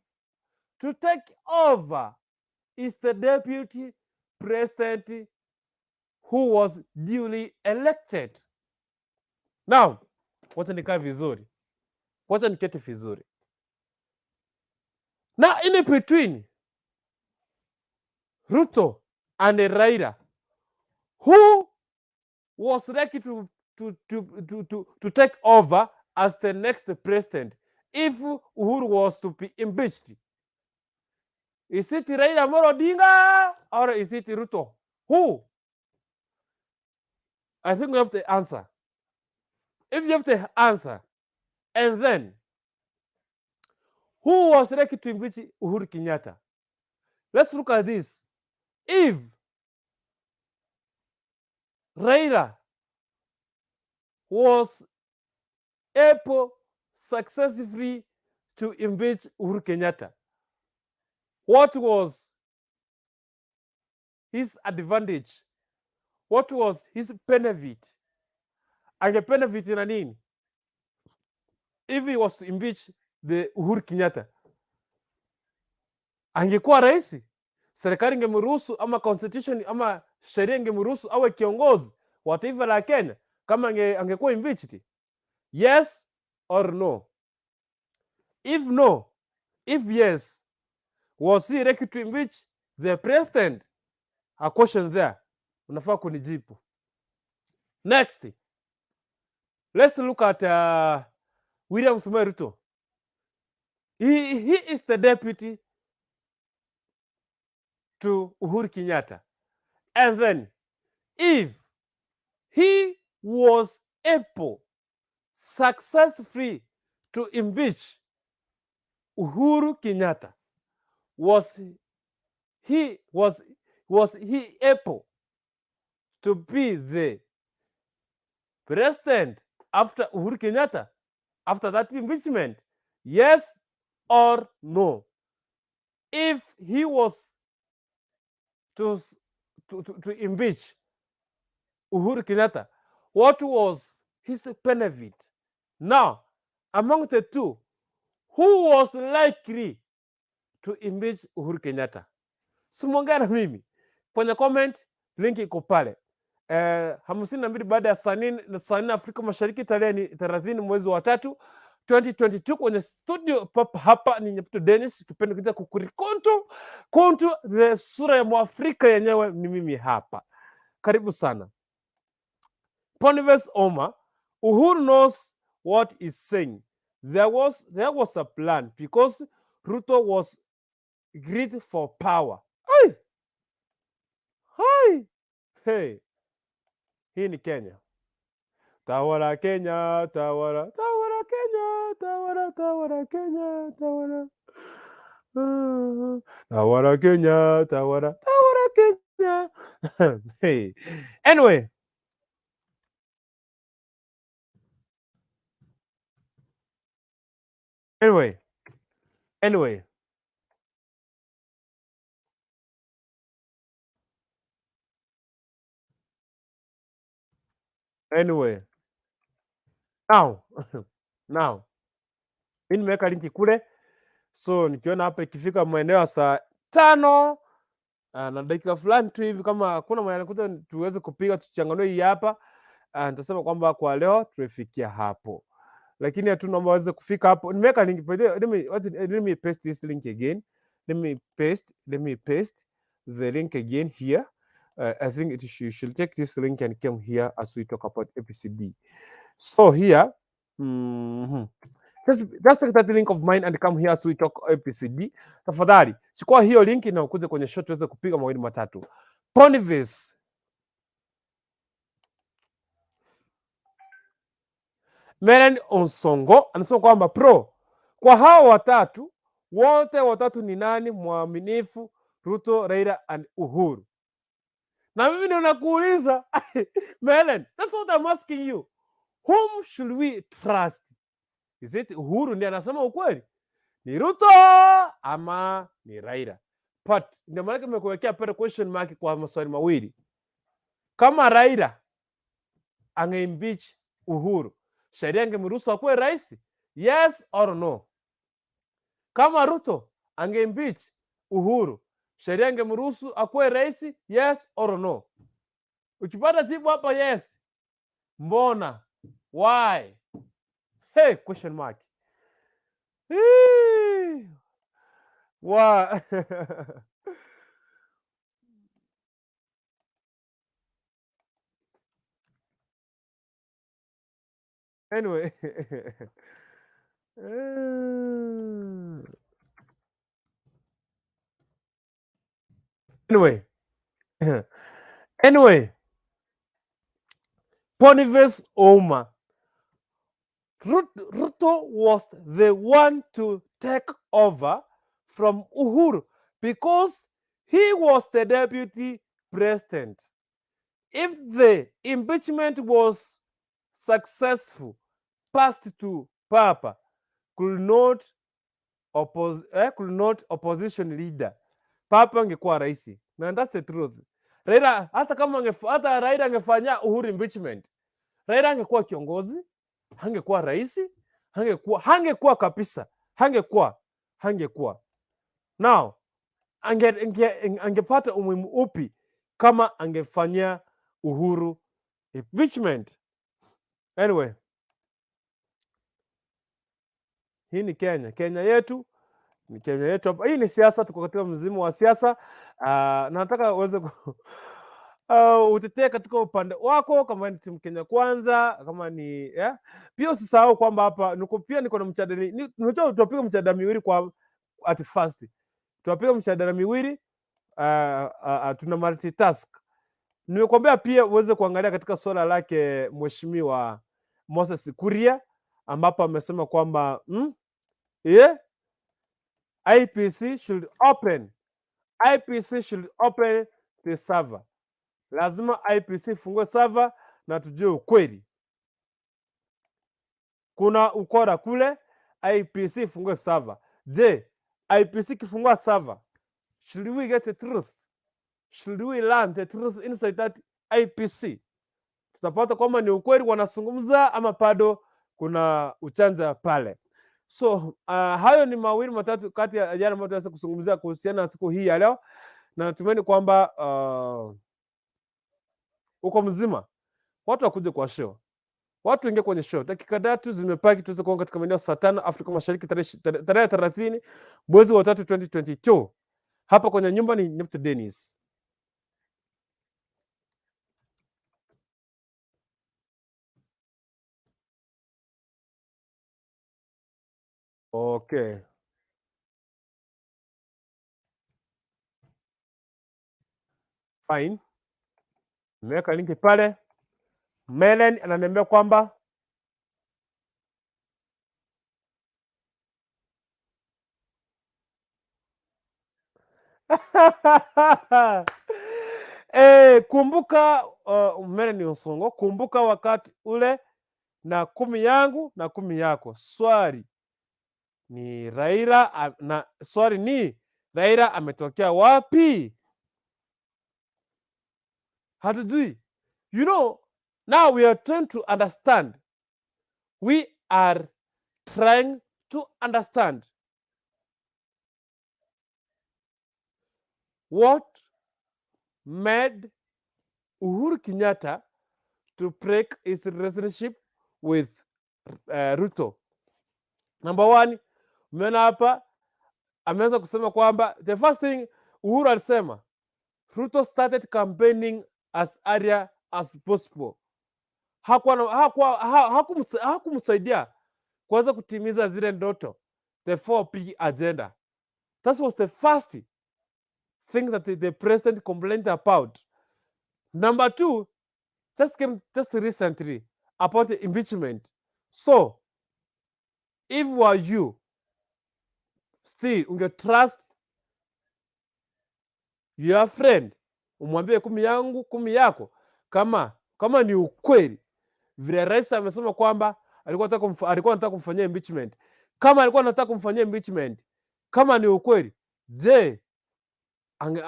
is the deputy president who was duly elected. Now, wacha nikae vizuri, wacha niketi vizuri. Now, in between Ruto and Raila, who was likely to take over as the next president if Uhuru was to be impeached? Is it Raila Amolo Odinga or is it Ruto? Who? I think we have the answer. If you have the answer, and then who was likely to impeach Uhuru Kenyatta? Let's look at this. If Raila was able successfully to impeach Uhuru Kenyatta, what was his advantage? What was his benefit? Angebenefit na nini if he was to impeach the Uhuru Kenyatta? Angekuwa rais, serikali ingemruhusu ama constitution ama sheria ingemruhusu awe kiongozi wa taifa la Kenya kama angekuwa impeached? Yes or no? If no, if yes, was he ready to impeach the president? A question there. Unafaa kunijibu. Next, let's look at William Samoei Ruto. He is the deputy to Uhuru Kenyatta. And then if he was able successfully to impeach Uhuru Kenyatta, was he able to be the president after Uhuru Kenyatta, after that impeachment? Yes or no? If he was to impeach Uhuru Kenyatta, what was his benefit? Now, among the two, who was likely to impeach Uhuru Kenyatta? Si muongee na mimi kwenye comment, link iko pale. 52 baada ya saa 4 Afrika Mashariki, tarehe ni 30 mwezi wa tatu 2022, kwenye studio papa hapa ni Nyaputo Dennis, kipindi kita kukurikonto konto the sura ya Mwafrika yenyewe ni mimi hapa. Karibu sana. Boniface Omar, Uhuru knows what is saying. There was a plan because Ruto was greed for power. Ai! Hai! Hey. Hii ni Kenya. Tawala Kenya, tawala, tawala Kenya, tawala, tawala Kenya, tawala. Ah, tawala Kenya, tawala, tawala Kenya. Hey. Anyway, anyway, anyway. Anyway. Now, mi nimeweka linki kule, so nikiona hapa ikifika maeneo ya saa 5 na dakika fulani tu hivi, kama hakuna mwenye anakuja tuweze kupiga tuchanganue hii hapa, nitasema kwamba kwa leo tumefikia hapo, lakini hatuna waweze kufika hapo. Nimeweka link by the way, let me paste this link again. Let me paste the link again here. I think you should take this link and come here as we talk about ABCD. So here, just take that link of mine and come here as we talk ABCD. Tafadhali chukua hiyo link na ukuje kwenye show tuweze kupiga mawili matatu. Boniface Meren Onsongo anasema kwamba pro kwa hao watatu wote watatu ni nani mwaminifu? Ruto, Raila and Uhuru. Na mimi ndio nakuuliza, Melen, that's what I'm asking you. Whom should we trust? Is it Uhuru ndiye anasema ukweli? Ni Ruto ama ni Raila? But ndio maana nimekuwekea pale question mark kwa maswali mawili. Kama Raila angeimpeach Uhuru, sheria ingemruhusu akuwe rais? Yes or no? Kama Ruto angeimpeach Uhuru, sheria ingemruhusu akuwe rais? Yes or no? Ukipata jibu hapa yes, mbona? Why? Hey, question mark. Hii. Wa anyway. Anyway. Anyway. Boniface Ouma. Ruto was the one to take over from Uhuru because he was the deputy president. If the impeachment was successful, passed to Papa, could not opposition leader. Papa angekuwa rais. And that's the truth. Raila hata kama hata Raila angefanya Uhuru impeachment, Raila angekuwa kiongozi, hangekuwa rais, hangekuwa kabisa, hangekuwa. Now angepata umuhimu upi kama angefanyia Uhuru impeachment? Anyway, hii ni Kenya, Kenya yetu ni Kenya yetu hapa. Hii ni siasa, tuko katika mzimu wa siasa. Nataka uweze utetee katika upande wako, kama ni timu Kenya Kwanza, kama ni yeah. Pia usisahau kwamba hapa niko pia niko na mjadala, unajua tutapiga mjadala miwili kwa at first, tutapiga mjadala miwili, tuna multitask. Nimekuambia pia uweze kuangalia katika swala lake mheshimiwa Moses Kuria, ambapo amesema kwamba yeah, IEBC should open the server. Lazima IEBC ifungue server na tujue ukweli. Kuna ukora kule, IEBC ifungue server. Je, IEBC ikifungua server, should we get the truth? Should we learn the truth inside that IEBC? Tutapata kwamba ni ukweli wanazungumza ama bado kuna ujanja pale. So hayo ni mawili matatu kati ya yale ambayo tunaweza kuzungumzia kuhusiana na siku hii ya leo, na natumaini kwamba uko mzima. Watu wakuje kwa show, watu ingie kwenye show. Dakika 3 zimebaki tuweze kuwa katika maeneo saa 5 Afrika Mashariki, tarehe 30 mwezi wa 3 2022. Hapa kwenye nyumba ni Nipto Dennis. Okay. Fine. Nimeweka linki pale. Melen ananiambia kwamba kumbuka Melen Osongo, kumbuka wakati ule na 10 yangu na 10 yako. Swali ni Raila na swali ni Raila ametokea wapi? Hatujui. Now we are trying to understand. We are trying to understand what made Uhuru Kenyatta to break his relationship with Ruto. Number one, umeona hapa ameanza kusema kwamba the first thing Uhuru alisema Ruto started campaigning as early as possible. Hakumsaidia kuweza kutimiza zile ndoto, the 4P agenda. That was the first thing that the president complained about. Number two, just came just recently about the impeachment. So, if were you, still unge trust your friend, umwambie 10 yangu 10 yako, kama ni ukweli vile rais amesema kwamba alikuwa anataka kumfanyia impeachment. Kama alikuwa anataka kumfanyia impeachment, kama ni ukweli, je,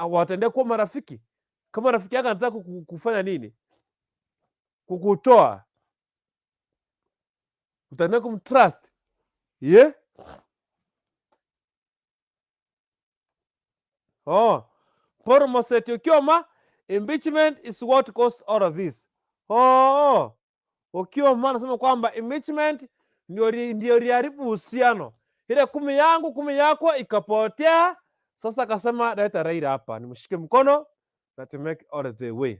wataendelea kuwa marafiki? Kama rafiki yake anataka kufanya nini? Kukutoa, utaendelea kumtrust? Yeah? Oh, Paul Moseti Okioma, impeachment is what caused all of this. Oh, Okioma anasema kwamba impeachment ndio iliharibu uhusiano. Ile 10 yangu 10 yako ikapotea. Sasa akasema leta Raila hapa nimshike mkono na to make all the way.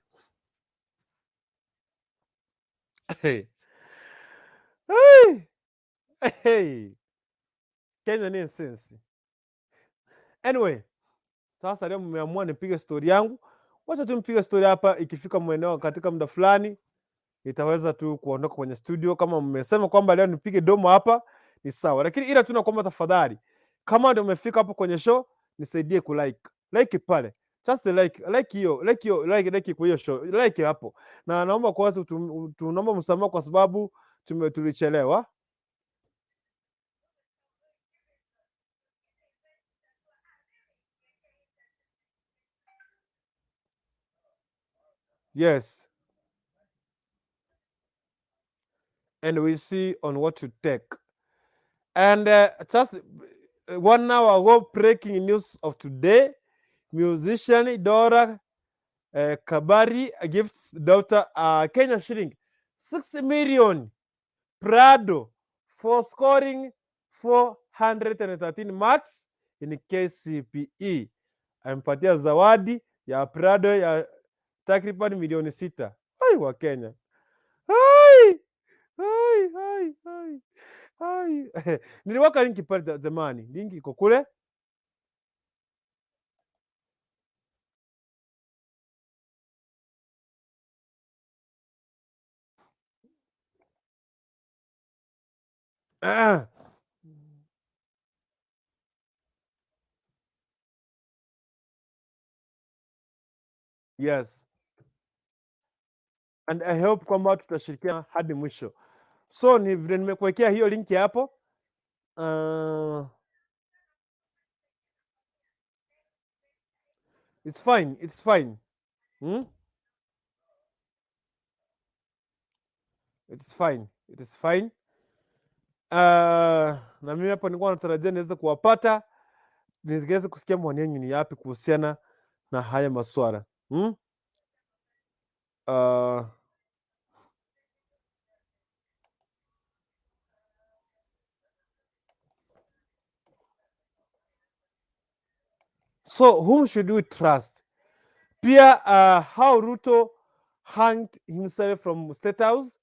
Hey. Hey. Hey. Kenya ni sense. Anyway, sasa leo mmeamua nipige story yangu. Wacha tu nipige story hapa, ikifika mweneo katika muda fulani nitaweza tu kuondoka kwenye studio. Kama mmesema kwamba leo nipige domo hapa ni sawa, lakini ila tu nakuomba tafadhali, kama ndio umefika hapo kwenye show, nisaidie ku like. Like pale. Just like, like hiyo, like hiyo, like, like kwa hiyo show, like hapo. Na naomba kwanza tunaomba msamaha kwa sababu tulichelewa. Yes. And we see on what to take. And just 1 hour ago, breaking news of today, musician Dora Kabari gifts daughter Kenya shilling 6 million Prado for scoring 413 marks in KCPE. Amepatia zawadi ya Prado ya takriban milioni 6. Ai wa Kenya. Ai! Ai, ai, ai. Ai. Niliweka linki pale zamani. Linki iko kule. Ah. Yes. And I hope kwamba tutashirikiana hadi mwisho. So ni vile nimekuwekea hiyo linki hapo. It's fine, it's fine. Hmm? It's fine, it is fine. Na mimi hapo nilikuwa natarajia niweze kuwapata, niweze kusikia maoni yenu ni yapi kuhusiana na haya maswala. Hmm? So whom should we trust? Pia how Ruto hanged himself from State House.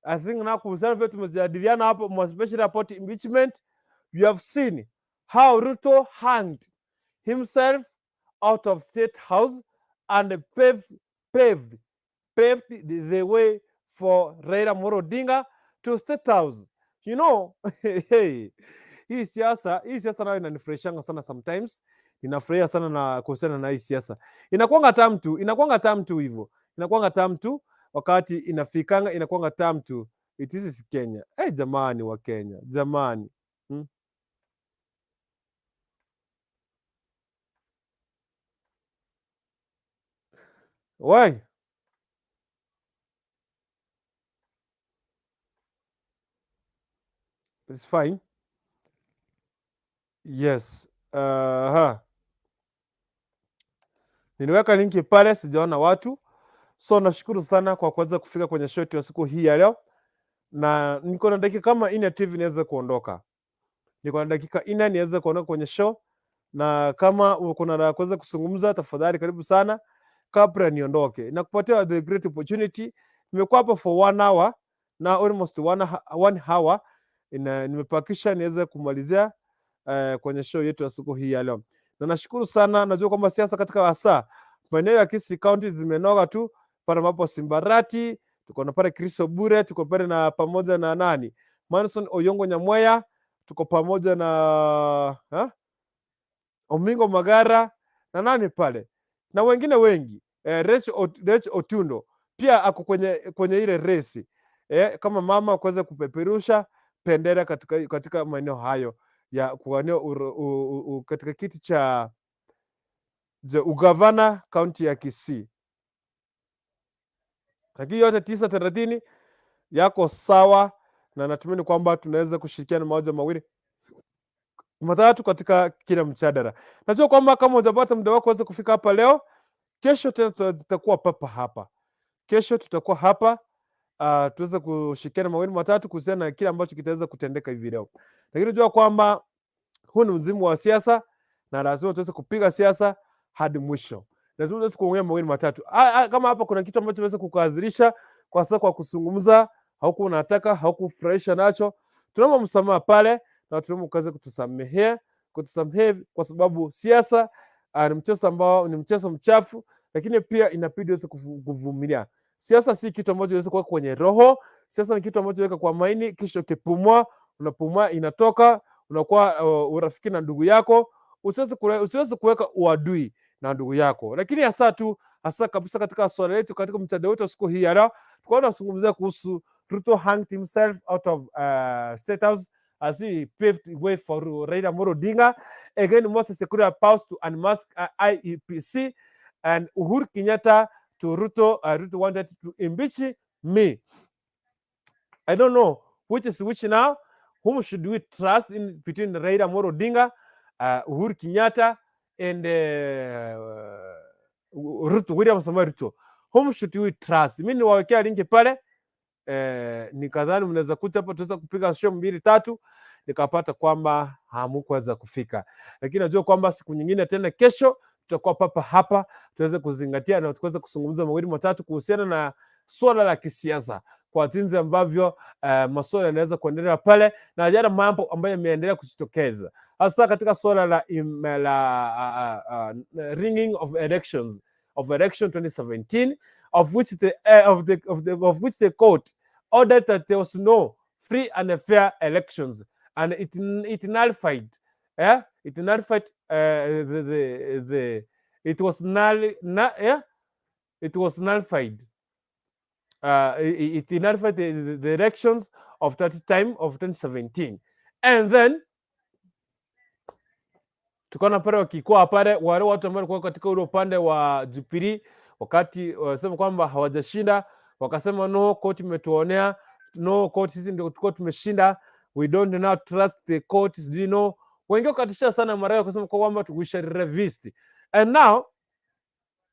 I think na kuhusiana vile tumejadiliana hapo, especially about impeachment, you have seen how Ruto hanged himself out of State House and paved the way for Raila Amolo Odinga to State House. Hey, hii siasa nayo inanifurahishanga sana sometimes. Ninafurahia sana na kuhusiana na hii siasa. Inakuanga tamu tu, inakuanga tamu tu hivyo. Inakuanga tamu tu wakati inafikanga, inakuanga tamu tu. It is Kenya. Eh, jamani wa Kenya, jamani. Why? It's fine. Yes. Niliweka linki pale, sijaona watu. So nashukuru sana kwa kuweza kufika kwenye show yetu ya siku hii ya leo, na niko na dakika kama 4 tu hivi niweze kuondoka. Niko na dakika 4 niweze kuondoka kwenye show, na kama uko na la kuweza kuzungumza, tafadhali karibu sana kabla niondoke. Nakupatia the great opportunity. Nimekuwa hapa for one hour na almost one hour nimepakisha niweze kumalizia kwenye show yetu ya siku hii ya leo, na nashukuru sana. Najua kwamba siasa katika hasa maeneo ya Kisii County zimenoga tu pale ambapo Simbarati tuko na pale Chris Obure, tuko pale na pamoja na nani Manson Oyongo Nyamweya, tuko pamoja na ha? Omingo Magara na nani pale na wengine wengi Rach Otundo pia ako kwenye ile resi kama mama kuweza kupeperusha bendera katika maeneo hayo ya kuwania katika kiti cha ugavana kaunti ya Kisii. Lakini yote 9:30 yako sawa, na natumaini kwamba tunaweza kushirikiana mawazo mawili matatu katika kila mjadala. Najua kwamba kama hujapata muda wako kuweza kufika hapa leo, kesho tena tutakuwa papa hapa. Kesho tutakuwa hapa tuweze kushirikiana mawili matatu kuhusiana na kile ambacho kitaweza kutendeka hivi leo. Lakini najua kwamba huu ni msimu wa siasa na lazima tuweze kupiga siasa hadi mwisho. Lazima tuweze kuongea mawili matatu. Kama hapa kuna kitu ambacho tunaweza kukadhirisha kwa sasa kwa kuzungumza, haukuwa unataka, haukufurahisha nacho, tunaomba msamaha pale na tunaomba ukaweze kutusamehea kwa sababu siasa ni mchezo ambao ni mchezo mchafu, lakini pia inabidi uweze kuvumilia. Siasa si kitu ambacho unaweza kuweka kwenye roho. Siasa ni kitu ambacho weka kwa maini, kisha ukipumua, unapumua inatoka, unakuwa urafiki na ndugu yako. Usiweze kuweka uadui na ndugu yako. Lakini hasa tu, hasa kabisa katika swala letu, katika mtandao wetu siku hii ya leo, tulikuwa tunazungumzia kuhusu Ruto hanged himself out of State House as he paved way for Raila Amolo Odinga. Again, Moses Kuria powers to unmask IEBC and Uhuru Kenyatta to Ruto. Ruto wanted to impeach me. I don't know which is which now. Whom should we trust in between Raila Amolo Odinga, Uhuru Kenyatta, and Ruto, William Samoei Ruto? Whom should we trust? Mimi niwawekea linki pale nikadhani mnaweza kuja hapa tuweza kupiga show mbili tatu, nikapata kwamba hamkuweza kufika, lakini najua kwamba siku nyingine tena, kesho tutakuwa papa hapa tuweze kuzingatia na tuweze kuzungumza mawili matatu kuhusiana na suala la kisiasa kwa jinsi ambavyo masuala yanaweza kuendelea pale na yale mambo ambayo yameendelea kujitokeza hasa katika suala la rigging of elections of election 2017 of which the of the of the of which the court ordered that there was no Free and fair elections, and it nullified, eh? It nullified the it was null, yeah? It was nullified. It nullified the elections of that time of 2017. And then tukaona pale wakikuwa pale wale watu ambao walikuwa katika ule upande wa Jubilee, wakati wasema kwamba hawajashinda, wakasema, "No, court imetuonea. No, court, sisi ndio tulikuwa tumeshinda. We don't now trust the court." Sijui no, wengine wakatisha sana mara wakasema kwamba we shall revisit. And now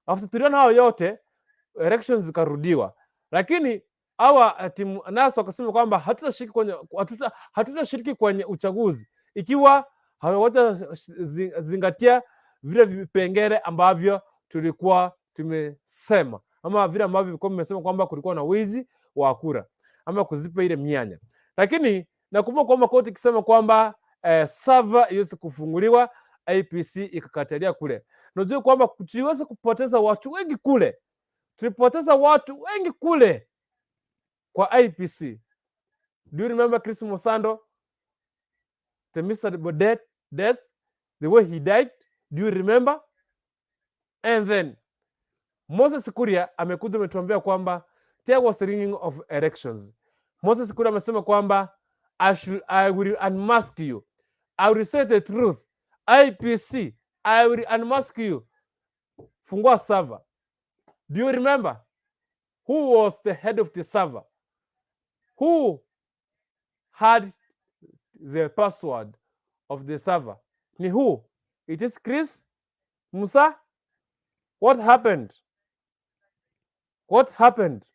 after tuliona hayo yote, elections zikarudiwa, lakini hawa timu NASA wakasema kwamba hatutashiriki kwenye uchaguzi ikiwa hawatazingatia vile vipengele ambavyo tulikuwa tumesema ama vile ambavyo vilikuwa vimesema kwamba kulikuwa na wizi wa kura ama kuzipa ile mianya. Lakini nakumbuka kwamba koti ikisema kwamba server iweze kufunguliwa, IEBC ikakatalia kule. Unajua kwamba tuliweza kupoteza watu wengi kule, tulipoteza watu wengi kule kwa IEBC. Do you remember Chris Msando, the miserable death, the way he died? Do you remember? And then Moses Kuria amekuja ametuambia kwamba there was the ringing of elections. Moses Kuria amesema kwamba I will unmask you. I will say the truth. IEBC, I will unmask you. Fungua server. Do you remember who was the head of the server? Who had the password of the server? Ni who? It is Chris Musa. What happened? What happened?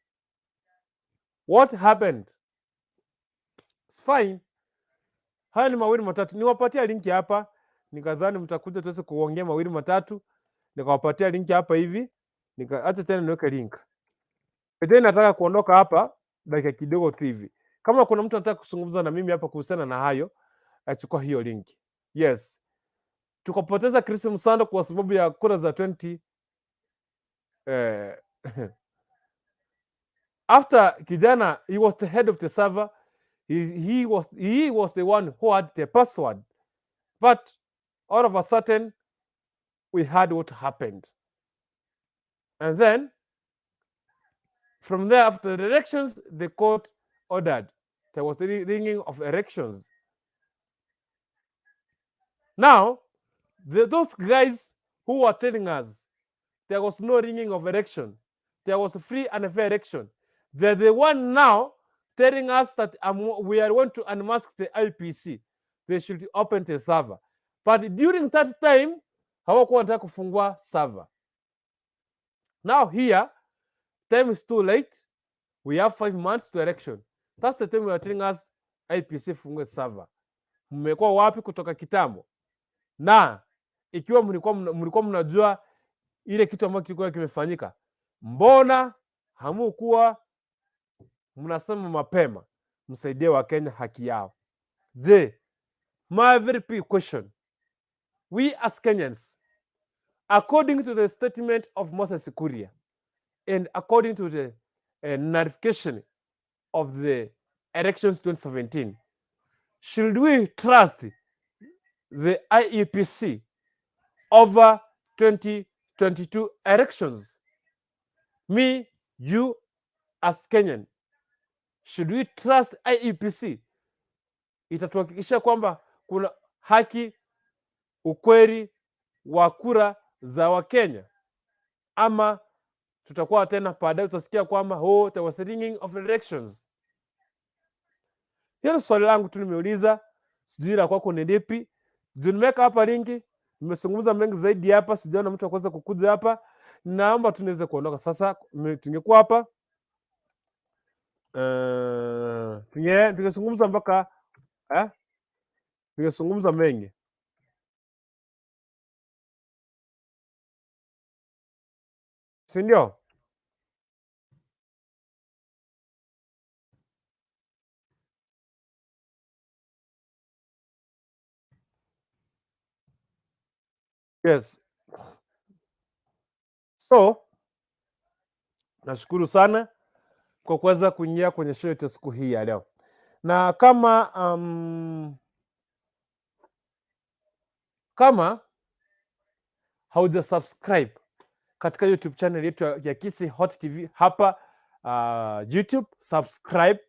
What happened? It's fine. Haya ni mawili matatu. Niwapatia linki hapa, nikadhani mtakuja tuweze kuongea mawili matatu, nikawapatia linki hapa hivi, nika acha tena niweke link. Then nataka kuondoka hapa dakika kidogo tu hivi. Kama kuna mtu anataka kuzungumza na mimi hapa kuhusiana na hayo, achukua hiyo link. Yes. Tukapoteza Chris Msando kwa sababu ya kura za 20 after kijana, he was the head of the server. He was the one who had the password, but all of a sudden we heard what happened. And then from there, after the elections, the court ordered there was the ringing of elections. Now those guys who were telling us there was no ringing of election, there was a free and fair election, they're the one now telling us that we are going to unmask the IEBC. They should open the server. But during that time, hawakuwa wanataka kufungua server. Now here, time is too late. We have 5 months to election. That's the time we are telling us IEBC fungue server. Mmekuwa wapi kutoka kitambo? Na ikiwa mlikuwa mnajua ile kitu ambacho kilikuwa kimefanyika, mbona hamukuwa mnasema mapema msaidie Wakenya haki yao? Je, my very big question, we as Kenyans, according to the statement of Moses Kuria and according to the notification of the elections 2017, should we trust the IEBC over 2022 elections? Me, you as Kenyan, should we trust IEBC? Itatuhakikishia kwamba kuna haki, ukweli wa kura za Wakenya, ama tutakuwa tena baadaye tutasikia kwamba, "Oh, there was a ringing of elections"? Hilo swali langu tu nimeuliza, sijui la kwako ni lipi. Juu nimeweka hapa linki, nimezungumza mengi zaidi hapa, sijaona mtu akuweza kukuja hapa. Naomba tu niweze kuondoka sasa. Tungekuwa hapa tungezungumza mpaka tungezungumza mengi, si ndio? Yes. So nashukuru sana kwa kuweza kuingia kwenye show yetu ya siku hii ya leo. Na kama kama hauja subscribe katika YouTube channel yetu ya Kisii Hot TV hapa YouTube, subscribe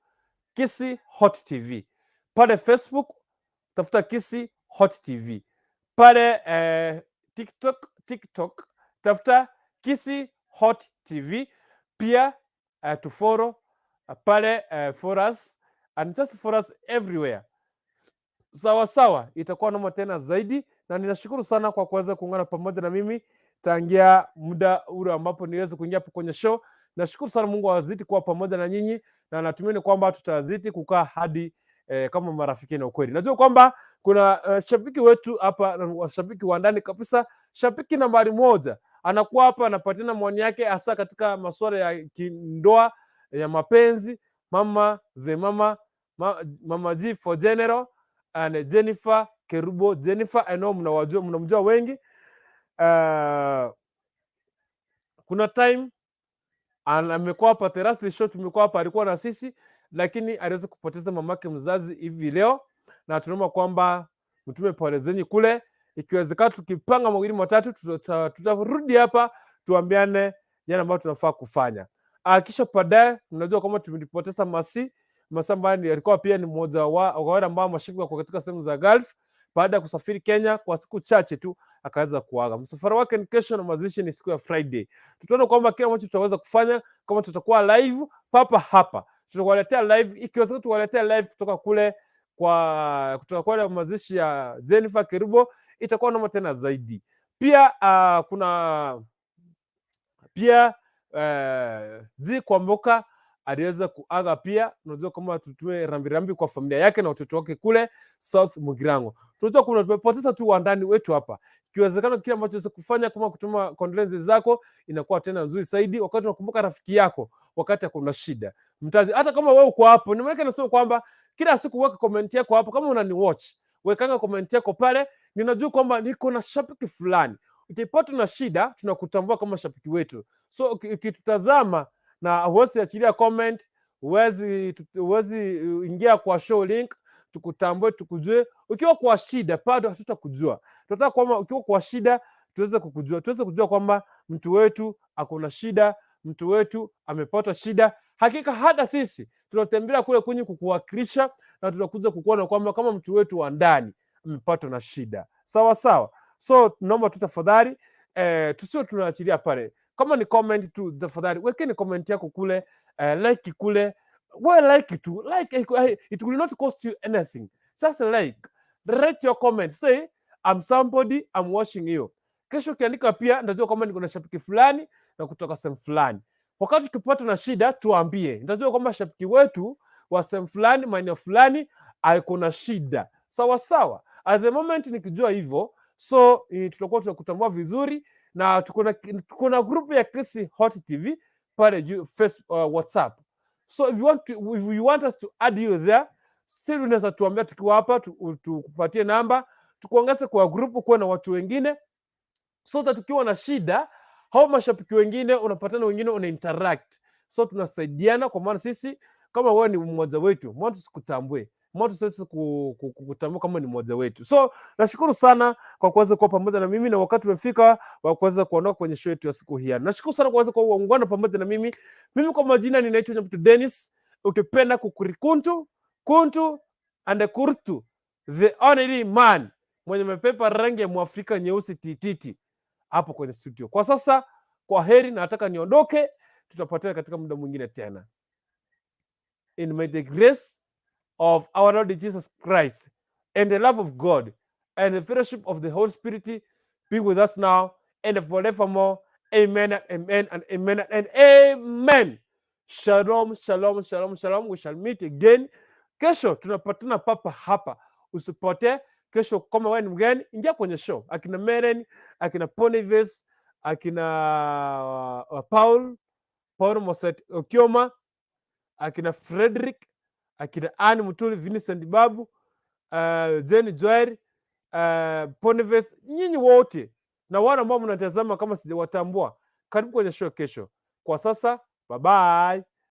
Kisii Hot TV. Pale Facebook tafuta Kisii Hot TV. Pale TikTok tafuta Kisii Hot TV. Pia tufollow pale, for us and just for us everywhere. Sawa sawa, itakuwa noma tena zaidi, na ninashukuru sana kwa kuweza kuungana pamoja na mimi tangia muda ule ambapo niweze kuingia hapo kwenye show. Nashukuru sana, Mungu azidi kuwa pamoja na nyinyi, na natumaini kwamba tutazidi kukaa hadi kama marafiki na ukweli. Najua kwamba kuna shabiki wetu hapa, washabiki wa ndani kabisa, shabiki nambari moja anakuwa hapa anapatiana maoni yake hasa katika masuala ya kindoa ya mapenzi, mama the mama Mama G for General and Jennifer Kerubo. Jennifer, I know mnawajua, mnamjua wengi. Kuna time amekuwa hapa Terrace Show, tumekuwa hapa, alikuwa na sisi, lakini aliweza kupoteza mamake mzazi hivi leo, na tunaomba kwamba mtume pole zenyu kule. Ikiwezekana tukipanga mawili matatu, tutarudi hapa tuambiane yale ambayo tunafaa kufanya. Kisha baadaye, unajua kwamba tumepoteza Masi ambaye alikuwa pia ni mmoja wa wale ambao mashabiki wako katika sehemu za Gulf. Baada ya kusafiri Kenya kwa siku chache tu akaweza kuaga. Msafara wake ni kesho na mazishi ni siku ya Friday. Tutaona kwamba kile ambacho tutaweza kufanya, kama tutakuwa live papa hapa, tutakuwaletea live, ikiwezekana tuwaletea live kutoka kule kwa kutoka kule mazishi ya Jennifer Kerubo, itakuwa noma tena zaidi. Pia kuna pia G Kwamboka aliweza kuaga pia. Unajua kama tutue rambirambi kwa familia yake na watoto wake kule South Mugirango. Tunajua kuna tumepoteza tu wandani wetu hapa. Ikiwezekana kile ambacho unaweza kufanya kama kutuma condolences zako inakuwa tena nzuri zaidi, wakati unakumbuka rafiki yako wakati akuna shida. Mtazi, hata kama wewe uko hapo, ni maana nasema kwamba kila siku weka comment yako hapo, kama unani watch wekanga comment yako pale, ninajua kwamba niko na shabiki fulani. Ukipata na shida, tunakutambua kama shabiki wetu. So ukitutazama na huwezi achilia comment, huwezi ingia kwa show link tukutambue, tukujue. Ukiwa kwa shida bado hatutakujua. Tunataka kwamba ukiwa kwa shida tuweze kukujua, tuweze kujua kwamba mtu wetu ako na shida, mtu wetu amepata shida. Hakika hata sisi tunatembea kule kwenye kukuwakilisha na tunakuja kukuona kwamba kama mtu wetu wa ndani amepatwa na shida. Sawa sawa. So tunaomba tu tafadhali, tusiwe tunaachilia pale. Kama ni comment tu, tafadhali wekeni comment yako kule, like kule, well, like tu like, it will not cost you anything. Just like, write your comment, say I'm somebody, I'm watching you. Kesho ukiandika pia nitajua kwamba niko na shabiki fulani na kutoka sehemu fulani. Wakati tukipata na shida tuambie, nitajua kwamba shabiki wetu wa sehemu fulani, maeneo fulani alikuwa na shida. Sawa sawa. At the moment nikijua hivyo, so tutakuwa tunakutambua vizuri na tuko na group ya Kisii Hot TV pale juu face, WhatsApp. So if you want us to add you there, still unaweza tuambia tukiwa hapa tukupatie namba tukuongeze kwa group, kuwe na watu wengine so that ukiwa na shida hao mashabiki wengine unapatana, wengine una interact, so tunasaidiana, kwa maana sisi kama wewe ni mmoja wetu, mbona tusikutambue? Mbona tusiweze kukutambua kama ni mmoja wetu? So nashukuru sana kwa kuweza kuwa pamoja na mimi, na wakati umefika wa kuweza kuondoka kwenye show yetu ya siku hii. Nashukuru sana kwa kuweza kuungana pamoja na mimi. Mimi kwa majina ninaitwa Nyabuto Dennis, ukipenda Kukurikuntu, Kuntu and Kurtu, the only man mwenye mapepa rangi ya Mwafrika nyeusi tititi hapo kwenye studio. Kwa sasa, kwa heri, na nataka niondoke, tutapatana katika muda mwingine tena. In may the grace of our Lord Jesus Christ and the love of God and the fellowship of the Holy Spirit be with us now and forevermore. Amen and amen and amen and amen. Shalom, shalom, shalom, shalom. We shall meet again. Kesho tunapatana papa hapa. Usipotee kesho. Kama wewe ni mgeni, ingia kwenye show. Akina Meren, akina Ponives, akina Paul Moset Okioma, akina Frederick, akina Anne Mutuli, Vincent Babu, Jenny Joel, Ponives, nyinyi wote na wale ambao mnatazama kama sijawatambua, karibu kwenye show kesho. Kwa sasa, bye bye.